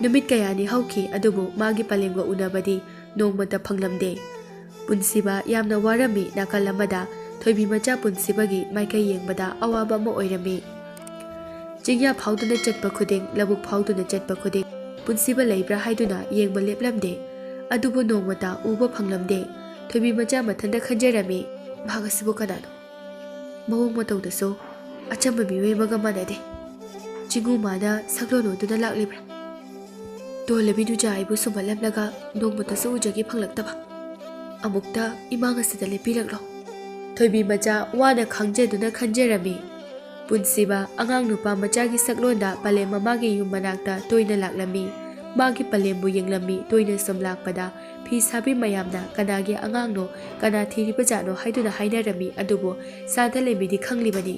ꯅꯨꯃꯤꯠ ꯀꯌꯥꯅꯤ ꯍꯧꯈꯤ, ꯑꯗꯨꯕꯨ ꯃꯥꯒꯤ ꯄꯂꯦꯝꯒ ꯎꯅꯕꯗꯤ ꯅꯣꯡꯃꯇ ꯐꯪꯂꯝꯗꯦ꯫ ꯄꯨꯟꯁꯤꯕ ꯌꯥꯝꯅ ꯋꯥꯔꯝꯃꯤ꯫ ꯅꯥꯀꯜ ꯑꯃꯗ ꯊꯣꯏꯕꯤ ꯃꯆꯥ ꯄꯨꯟꯁꯤꯕꯒꯤ ꯃꯥꯏꯀꯩ ꯌꯦꯡꯕꯗ ꯑꯋꯥꯕ ꯑꯃ ꯑꯣꯏꯔꯝꯃꯤ꯫ ꯆꯤꯡꯌꯥ ꯐꯥꯎꯗꯨꯅ ꯆꯠꯄ ꯈꯨꯗꯤꯡ, ꯂꯧꯕꯨꯛ ꯐꯥꯎꯗꯨꯅ ꯆꯠꯄ ꯈꯨꯗꯤꯡ ꯄꯨꯟꯁꯤꯕ ꯂꯩꯕ꯭ꯔꯥ ꯍꯥꯏꯗꯨꯅ ꯌꯦꯡꯕ ꯂꯦꯞꯂꯝꯗꯦ꯫ ꯑꯗꯨꯕꯨ ꯅꯣꯡꯃꯇ ꯎꯕ ꯐꯪꯂꯝꯗꯦ꯫ ꯊꯣꯏꯕꯤ ꯃꯆꯥ ꯃꯊꯟꯇ ꯈꯟꯖꯔꯝꯃꯤ, "ꯃꯍꯥꯛ ꯑꯁꯤꯕꯨ ꯀꯅꯥꯅꯣ? ꯃꯑꯣꯡ ꯃꯇꯧꯗꯁꯨ ꯑꯆꯝꯕ ꯃꯤꯑꯣꯏ ꯑꯃꯒ ꯃꯥꯟꯅꯗꯦ꯫ ꯆꯤꯡꯉꯨ ꯃꯥꯅ ꯁꯛꯂꯣꯟ ꯑꯣꯟꯗꯨꯅ ꯂꯥꯛꯂꯤꯕ꯭ꯔꯥ? ꯇꯣꯜꯂꯕꯤ ꯅꯨꯖꯥ ꯑꯩꯕꯨ ꯁꯨꯝꯍꯠꯂꯝꯂꯒ ꯅꯣꯡꯃꯇꯁꯨ ꯎꯖꯒꯦ ꯐꯪꯂꯛꯇꯕ꯫ ꯑꯃꯨꯛꯇ ꯏꯃꯥꯡ ꯑꯁꯤꯗ ꯂꯦꯞꯄꯤꯔꯛꯂꯣ꯫" ꯊꯣꯏꯕꯤ ꯃꯆꯥ ꯋꯥꯅ ꯈꯥꯡꯖꯗꯨꯅ ꯈꯟꯖꯔꯝꯃꯤ꯫ ꯄꯨꯟꯁꯤꯕ ꯑꯉꯥꯡ ꯅꯨꯄꯥ ꯃꯆꯥꯒꯤ ꯁꯛꯂꯣꯟꯗ ꯄꯂꯦꯝ ꯃꯃꯥꯒꯤ ꯌꯨꯝ ꯃꯅꯥꯛꯇ ꯇꯣꯏꯅ ꯂꯥꯛꯂꯝꯃꯤ꯫ ꯃꯥꯒꯤ ꯄꯂꯦꯝꯕꯨ ꯌꯦꯡꯂꯝꯃꯤ꯫ ꯇꯣꯏꯅ ꯁꯨꯝ ꯂꯥꯛꯄꯗ ꯐꯤ ꯁꯥꯕꯤ ꯃꯌꯥꯝꯅ ꯀꯅꯥꯒꯤ ꯑꯉꯥꯡꯅꯣ, ꯀꯅꯥ ꯊꯤꯔꯤꯕꯖꯥꯠꯅꯣ ꯍꯥꯏꯗꯨꯅ ꯍꯥꯏꯅꯔꯝꯃꯤ꯫ ꯑꯗꯨꯕꯨ ꯁꯥꯟꯊꯂꯦꯝꯕꯤꯗꯤ ꯈꯪꯂꯤꯕꯅꯤ꯫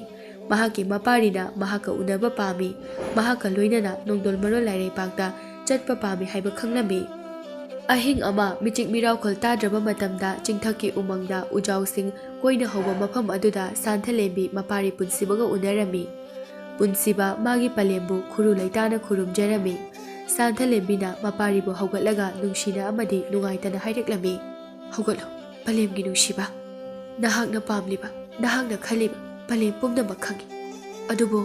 ꯃꯍꯥꯛꯀꯤ ꯃꯄꯥꯔꯤꯅ ꯃꯍꯥꯛꯀ ꯎꯅꯕ ꯄꯥꯝꯃꯤ꯫ ꯃꯍꯥꯛꯀ ꯂꯣꯏꯅꯅ ꯅꯣꯡꯗꯣꯜ ꯃꯔꯣꯜ ꯂꯥꯏꯔꯩꯄꯥꯛꯇ ꯆꯠꯄ ꯄꯥꯝꯃꯤ ꯍꯥꯏꯕ ꯈꯪꯂꯝꯃꯤ꯫ ꯑꯍꯤꯡ ꯑꯃ ꯃꯤꯆꯤꯛ ꯃꯤꯔꯥꯎꯈꯣꯜ ꯇꯥꯗ꯭ꯔꯕ ꯃꯇꯝꯗ ꯆꯤꯡꯊꯛꯀꯤ ꯎꯃꯪꯗ ꯎꯖꯥꯎꯁꯤꯡ ꯀꯣꯏꯅ ꯍꯧꯕ ꯃꯐꯝ ꯑꯗꯨꯗ ꯁꯥꯟꯊꯂꯦꯝꯕꯤ ꯃꯄꯥꯔꯤ ꯄꯨꯟꯁꯤꯕꯒ ꯎꯅꯔꯝꯃꯤ꯫ ꯄꯨꯟꯁꯤꯕ ꯃꯥꯒꯤ ꯄꯂꯦꯝꯕꯨ ꯈꯨꯔꯨ ꯂꯩꯇꯥꯅ ꯈꯨꯔꯨꯝꯖꯔꯝꯃꯤ꯫ ꯁꯥꯟꯊꯂꯦꯝꯕꯤꯅ ꯃꯄꯥꯔꯤꯕꯨ ꯍꯧꯒꯠꯂꯒ ꯅꯨꯡꯁꯤꯅ ꯑꯃꯗꯤ ꯅꯨꯡꯉꯥꯏꯇꯅ ꯍꯥꯏꯔꯛꯂꯝꯃꯤ, "ꯍꯧꯒꯠꯂꯣ, ꯄꯂꯦꯝꯒꯤ ꯅꯨꯡꯁꯤꯕ꯫ ꯅꯍꯥꯛꯅ ꯄꯥꯝꯂꯤꯕ, ꯅꯍꯥꯛꯅ ꯈꯜꯂꯤꯕ ꯄꯂꯦꯝ ꯄꯨꯝꯅꯃꯛ ꯈꯪꯏ꯫ ꯑꯗꯨꯕꯨ,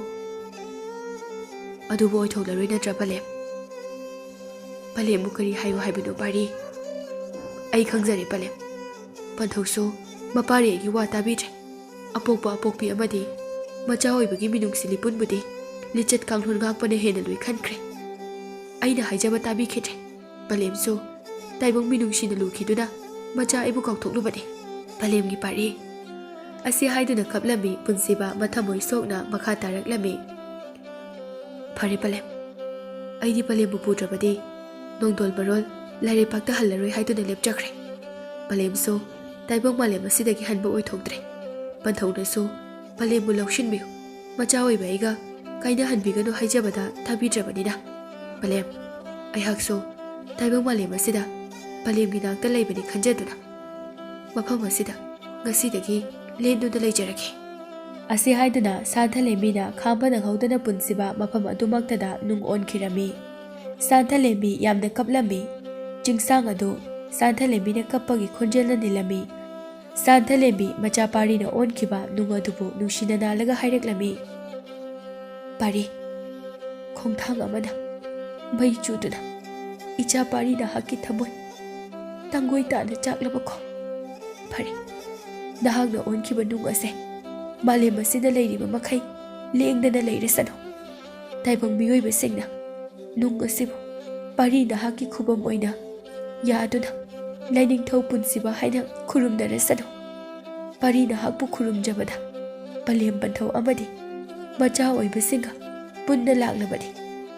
ꯑꯗꯨꯕꯨ ꯑꯣꯏꯊꯣꯛꯂꯔꯣꯏ ꯅꯠꯇ꯭ꯔꯥ ꯄꯂꯦꯝ? ꯄꯂꯦꯝꯕꯨ ꯀꯔꯤ ꯍꯥꯏꯌꯨ ꯍꯥꯏꯕꯅꯣ ꯄꯥꯔꯤ? ꯑꯩ ꯈꯪꯖꯔꯦ ꯄꯂꯦꯝ꯫ ꯄꯟꯊꯧꯁꯨ ꯃꯄꯥꯔꯤ ꯑꯩꯒꯤ ꯋꯥ ꯇꯥꯕꯤꯗ꯭ꯔꯦ꯫ ꯑꯄꯣꯛꯄ ꯑꯄꯣꯛꯄꯤ ꯑꯃꯗꯤ ꯃꯆꯥ ꯑꯣꯏꯕꯒꯤ ꯃꯤꯅꯨꯡꯁꯤ ꯂꯤꯄꯨꯟꯕꯨꯗꯤ ꯂꯤꯆꯠ ꯀꯥꯡꯂꯣꯟ ꯉꯥꯛꯄꯅ ꯍꯦꯟꯅ ꯂꯣꯏ ꯈꯟꯈ꯭ꯔꯦ꯫ ꯑꯩꯅ ꯍꯥꯏꯖꯕ ꯇꯥꯕꯤꯈꯤꯗ꯭ꯔꯦ꯫ ꯄꯂꯦꯝꯁꯨ ꯇꯥꯏꯕꯪ ꯃꯤꯅꯨꯡꯁꯤꯅ ꯂꯨꯈꯤꯗꯨꯅ ꯃꯆꯥ ꯑꯩꯕꯨ ꯀꯥꯎꯊꯣꯛꯂꯨꯕꯅꯤ꯫ ꯄꯂꯦꯝꯒꯤ ꯄꯥꯔꯤ꯫" ꯑꯁꯤ ꯍꯥꯏꯗꯨꯅ ꯀꯞꯂꯝꯃꯤ꯫ ꯄꯨꯟꯁꯤꯕ ꯃꯊꯃꯣꯏ ꯁꯣꯛꯅ ꯃꯈꯥ ꯇꯥꯔꯛꯂꯝꯃꯤ꯫ "ꯐꯔꯦ ꯄꯂꯦꯝ, ꯑꯩꯗꯤ ꯄꯂꯦꯝꯕꯨ ꯄꯨꯗ꯭ꯔꯕꯗꯤ ꯅꯣꯡꯗꯣꯜ ꯃꯔꯣꯜ ꯂꯥꯏꯔꯩꯄꯥꯛꯇ ꯍꯜꯂꯔꯣꯏ ꯍꯥꯏꯗꯨꯅ ꯂꯦꯞꯆꯈ꯭ꯔꯦ꯫ ꯄꯂꯦꯝꯁꯨ ꯇꯥꯏꯕꯪ ꯃꯥꯂꯦꯝ ꯑꯁꯤꯗꯒꯤ ꯍꯟꯕ ꯑꯣꯏꯊꯣꯛꯇ꯭ꯔꯦ꯫ ꯄꯟꯊꯧꯅꯁꯨ ꯄꯂꯦꯝꯕꯨ ꯂꯧꯁꯤꯟꯕꯤꯌꯨ꯫ ꯃꯆꯥ ꯑꯣꯏꯕ ꯑꯩꯒ ꯀꯥꯏꯅꯍꯟꯕꯤꯒꯅꯨ ꯍꯥꯏꯖꯕꯗ ꯇꯥꯕꯤꯗ꯭ꯔꯕꯅꯤꯅ꯫ ꯄꯂꯦꯝ, ꯑꯩꯍꯥꯛꯁꯨ ꯇꯥꯏꯕꯪ ꯃꯥꯂꯦꯝ ꯑꯁꯤꯗ ꯄꯂꯦꯝꯒꯤ ꯅꯥꯛꯇ ꯂꯩꯕꯅꯤ ꯈꯟꯖꯗꯨꯅ ꯃꯐꯝ ꯑꯁꯤꯗ ꯉꯁꯤꯗꯒꯤ ꯂꯦꯟꯗꯨꯅ ꯂꯩꯖꯔꯒꯦ꯫" ꯑꯁꯤ ꯍꯥꯏꯗꯨꯅ ꯁꯥꯟꯊꯂꯦꯝꯕꯤꯅ ꯈꯥꯝꯕ ꯅꯪꯍꯧꯗꯅ ꯄꯨꯟꯁꯤꯕ ꯃꯐꯝ ꯑꯗꯨꯃꯛꯇꯗ ꯅꯨꯡ ꯑꯣꯟꯈꯤꯔꯝꯃꯤ꯫ ꯁꯥꯟꯊꯂꯦꯝꯕꯤ ꯌꯥꯝꯅ ꯀꯞꯂꯝꯃꯤ꯫ ꯆꯤꯡꯁꯥꯡ ꯑꯗꯨ ꯁꯥꯟꯊꯂꯦꯝꯕꯤꯅ ꯀꯞꯄꯒꯤ ꯈꯣꯟꯖꯦꯜꯅ ꯅꯤꯜꯂꯝꯃꯤ꯫ ꯁꯥꯟꯊꯂꯦꯝꯕꯤ ꯃꯆꯥ ꯄꯥꯔꯤꯅ ꯑꯣꯟꯈꯤꯕ ꯅꯨꯡ ꯑꯗꯨꯕꯨ ꯅꯨꯡꯁꯤꯅ ꯅꯥꯜꯂꯒ ꯍꯥꯏꯔꯛꯂꯝꯃꯤ, "ꯄꯥꯔꯤ, ꯈꯣꯡꯊꯥꯡ ꯑꯃꯅ ꯃꯩ ꯆꯨꯗꯨꯅ ꯏꯆꯥ ꯄꯥꯔꯤ ꯅꯍꯥꯛꯀꯤ ꯊꯃꯣꯏ ꯇꯪꯒꯣꯏ ꯇꯥꯅ ꯆꯥꯛꯂꯕꯀꯣ? ꯐꯔꯦ, ꯅꯍꯥꯛꯅ ꯑꯣꯟꯈꯤꯕ ꯅꯨꯡ ꯑꯁꯦ ꯃꯥꯂꯦꯝ ꯑꯁꯤꯗ ꯂꯩꯔꯤꯕ ꯃꯈꯩ ꯂꯦꯡꯗꯅ ꯂꯩꯔꯁꯅꯨ꯫ ꯇꯥꯏꯕꯪ ꯃꯤꯑꯣꯏꯕꯁꯤꯡꯅ ꯅꯨꯡ ꯑꯁꯤꯕꯨ ꯄꯥꯔꯤ ꯅꯍꯥꯛꯀꯤ ꯈꯨꯕꯝ ꯑꯣꯏꯅ ꯌꯥꯗꯨꯅ ꯂꯥꯏꯅꯤꯡꯊꯧ ꯄꯨꯟꯁꯤꯕ ꯍꯥꯏꯅ ꯈꯨꯔꯨꯝꯅꯔꯁꯅꯨ꯫ ꯄꯥꯔꯤ ꯅꯍꯥꯛꯄꯨ ꯈꯨꯔꯨꯝꯖꯕꯗ ꯄꯂꯦꯝ ꯄꯟꯊꯧ ꯑꯃꯗꯤ ꯃꯆꯥ ꯑꯣꯏꯕꯁꯤꯡꯒ ꯄꯨꯟꯅ ꯂꯥꯛꯂꯕꯅꯤ꯫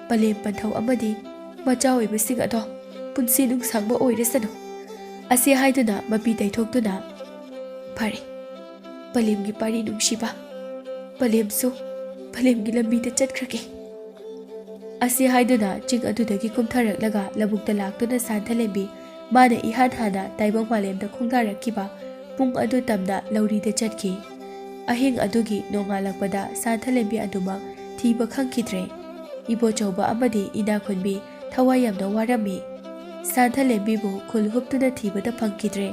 ꯄꯂꯦꯝ ꯄꯟꯊꯧ ꯑꯃꯗꯤ ꯃꯆꯥ ꯑꯣꯏꯕꯁꯤꯡ ꯑꯗꯣ ꯄꯨꯟꯁꯤ ꯅꯨꯡꯁꯥꯡꯕ ꯑꯣꯏꯔꯁꯅꯨ" ꯑꯁꯤ ꯍꯥꯏꯗꯨꯅ ꯃꯄꯤ ꯇꯩꯊꯣꯛꯇꯨꯅ, "ꯐꯔꯦ, ꯄꯂꯦꯝꯒꯤ ꯄꯥꯔꯤ ꯅꯨꯡꯁꯤꯕ, ꯄꯂꯦꯝꯁꯨ ꯄꯂꯦꯝꯒꯤ ꯂꯝꯕꯤꯗ ꯆꯠꯈ꯭ꯔꯒꯦ" ꯑꯁꯤ ꯍꯥꯏꯗꯨꯅ ꯆꯤꯡ ꯑꯗꯨꯗꯒꯤ ꯀꯨꯝꯊꯔꯛꯂꯒ ꯂꯧꯕꯨꯛꯇ ꯂꯥꯛꯇꯨꯅ ꯁꯥꯟꯊꯂꯦꯝꯕꯤ ꯃꯥꯅ ꯏꯍꯥꯟ ꯍꯥꯟꯅ ꯇꯥꯏꯕꯪ ꯃꯥꯂꯦꯝꯗ ꯈꯣꯡꯗꯥꯔꯛꯈꯤꯕ ꯄꯨꯡ ꯑꯗꯨ ꯇꯝꯅ ꯂꯧꯔꯤꯗ ꯆꯠꯈꯤ꯫ ꯑꯍꯤꯡ ꯑꯗꯨꯒꯤ ꯅꯣꯡꯉꯥꯜꯂꯛꯄꯗ ꯁꯥꯟꯊꯂꯦꯝꯕꯤ ꯑꯗꯨꯃꯛ ꯊꯤꯕ ꯈꯪꯈꯤꯗ꯭ꯔꯦ꯫ ꯏꯕꯣꯆꯧꯕ ꯑꯃꯗꯤ ꯏꯅꯥꯈꯨꯟꯕꯤ ꯊꯋꯥꯏ ꯌꯥꯝꯅ ꯋꯥꯔꯝꯃꯤ꯫ ꯁꯥꯟꯊꯂꯦꯝꯕꯤꯕꯨ ꯈꯨꯜ ꯍꯨꯞꯇꯨꯅ ꯊꯤꯕꯗ ꯐꯪꯈꯤꯗ꯭ꯔꯦ꯫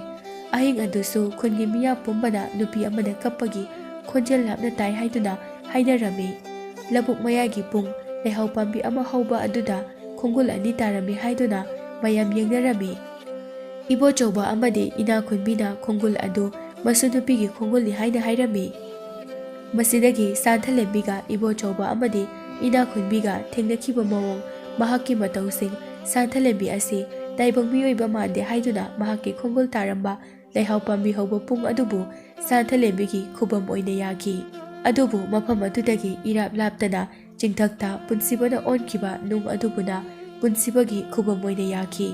ꯑꯍꯤꯡ ꯑꯗꯨꯁꯨ ꯈꯨꯟꯒꯤ ꯃꯤꯌꯥꯝ ꯄꯨꯝꯕꯅ ꯅꯨꯄꯤ ꯑꯃꯅ ꯀꯞꯄꯒꯤ ꯈꯣꯟꯖꯦꯜ ꯂꯥꯞꯅ ꯇꯥꯏ ꯍꯥꯏꯗꯨꯅ ꯍꯥꯏꯅꯔꯝꯃꯤ꯫ ꯂꯧꯕꯨꯛ ꯃꯌꯥꯏꯒꯤ ꯄꯨꯡ ꯂꯩꯍꯥꯎ ꯄꯥꯝꯕꯤ ꯑꯃ ꯍꯧꯕ ꯑꯗꯨꯗ ꯈꯣꯡꯒꯨꯜ ꯑꯅꯤ ꯇꯥꯔꯝꯃꯤ ꯍꯥꯏꯗꯨꯅ ꯃꯌꯥꯝ ꯌꯦꯡꯅꯔꯝꯃꯤ꯫ ꯏꯕꯣꯆꯧꯕ ꯑꯃꯗꯤ ꯏꯅꯥꯈꯨꯟꯕꯤꯅ ꯈꯣꯡꯒꯨꯜ ꯑꯗꯨ ꯃꯁꯨ ꯅꯨꯄꯤꯒꯤ ꯈꯣꯡꯒꯨꯜꯅꯤ ꯍꯥꯏꯅ ꯍꯥꯏꯔꯝꯃꯤ꯫ ꯃꯁꯤꯗꯒꯤ ꯁꯥꯟꯊꯂꯦꯝꯕꯤꯒ ꯏꯕꯣꯆꯧꯕ ꯑꯃꯗꯤ ꯏꯅꯥꯈꯨꯟꯕꯤꯒ ꯊꯦꯡꯅꯈꯤꯕ ꯃꯑꯣꯡ, ꯃꯍꯥꯛꯀꯤ ꯃꯇꯧꯁꯤꯡ, ꯁꯥꯟꯊꯂꯦꯝꯕꯤ ꯑꯁꯤ ꯇꯥꯏꯕꯪ ꯃꯤꯑꯣꯏꯕ ꯃꯥꯟꯗꯦ ꯍꯥꯏꯗꯨꯅ ꯃꯍꯥꯛꯀꯤ ꯈꯣꯡꯒꯨꯜ ꯇꯥꯔꯝꯕ ꯂꯩꯍꯥꯎ ꯄꯥꯝꯕꯤ ꯍꯧꯕ ꯄꯨꯡ ꯑꯗꯨꯕꯨ ꯁꯥꯟꯊꯂꯦꯝꯕꯤꯒꯤ ꯈꯨꯕꯝ ꯑꯣꯏꯅ ꯌꯥꯈꯤ꯫ ꯑꯗꯨꯕꯨ ꯃꯐꯝ ꯑꯗꯨꯗꯒꯤ ꯏꯔꯥꯞ ꯂꯥꯞꯇꯅ ꯆꯤꯡꯊꯛꯇ ꯄꯨꯟꯁꯤꯕꯅ ꯑꯣꯟꯈꯤꯕ ꯅꯨꯡ ꯑꯗꯨꯕꯨꯅ ꯄꯨꯟꯁꯤꯕꯒꯤ ꯈꯨꯕꯝ ꯑꯣꯏꯅ ꯌꯥꯈꯤ꯫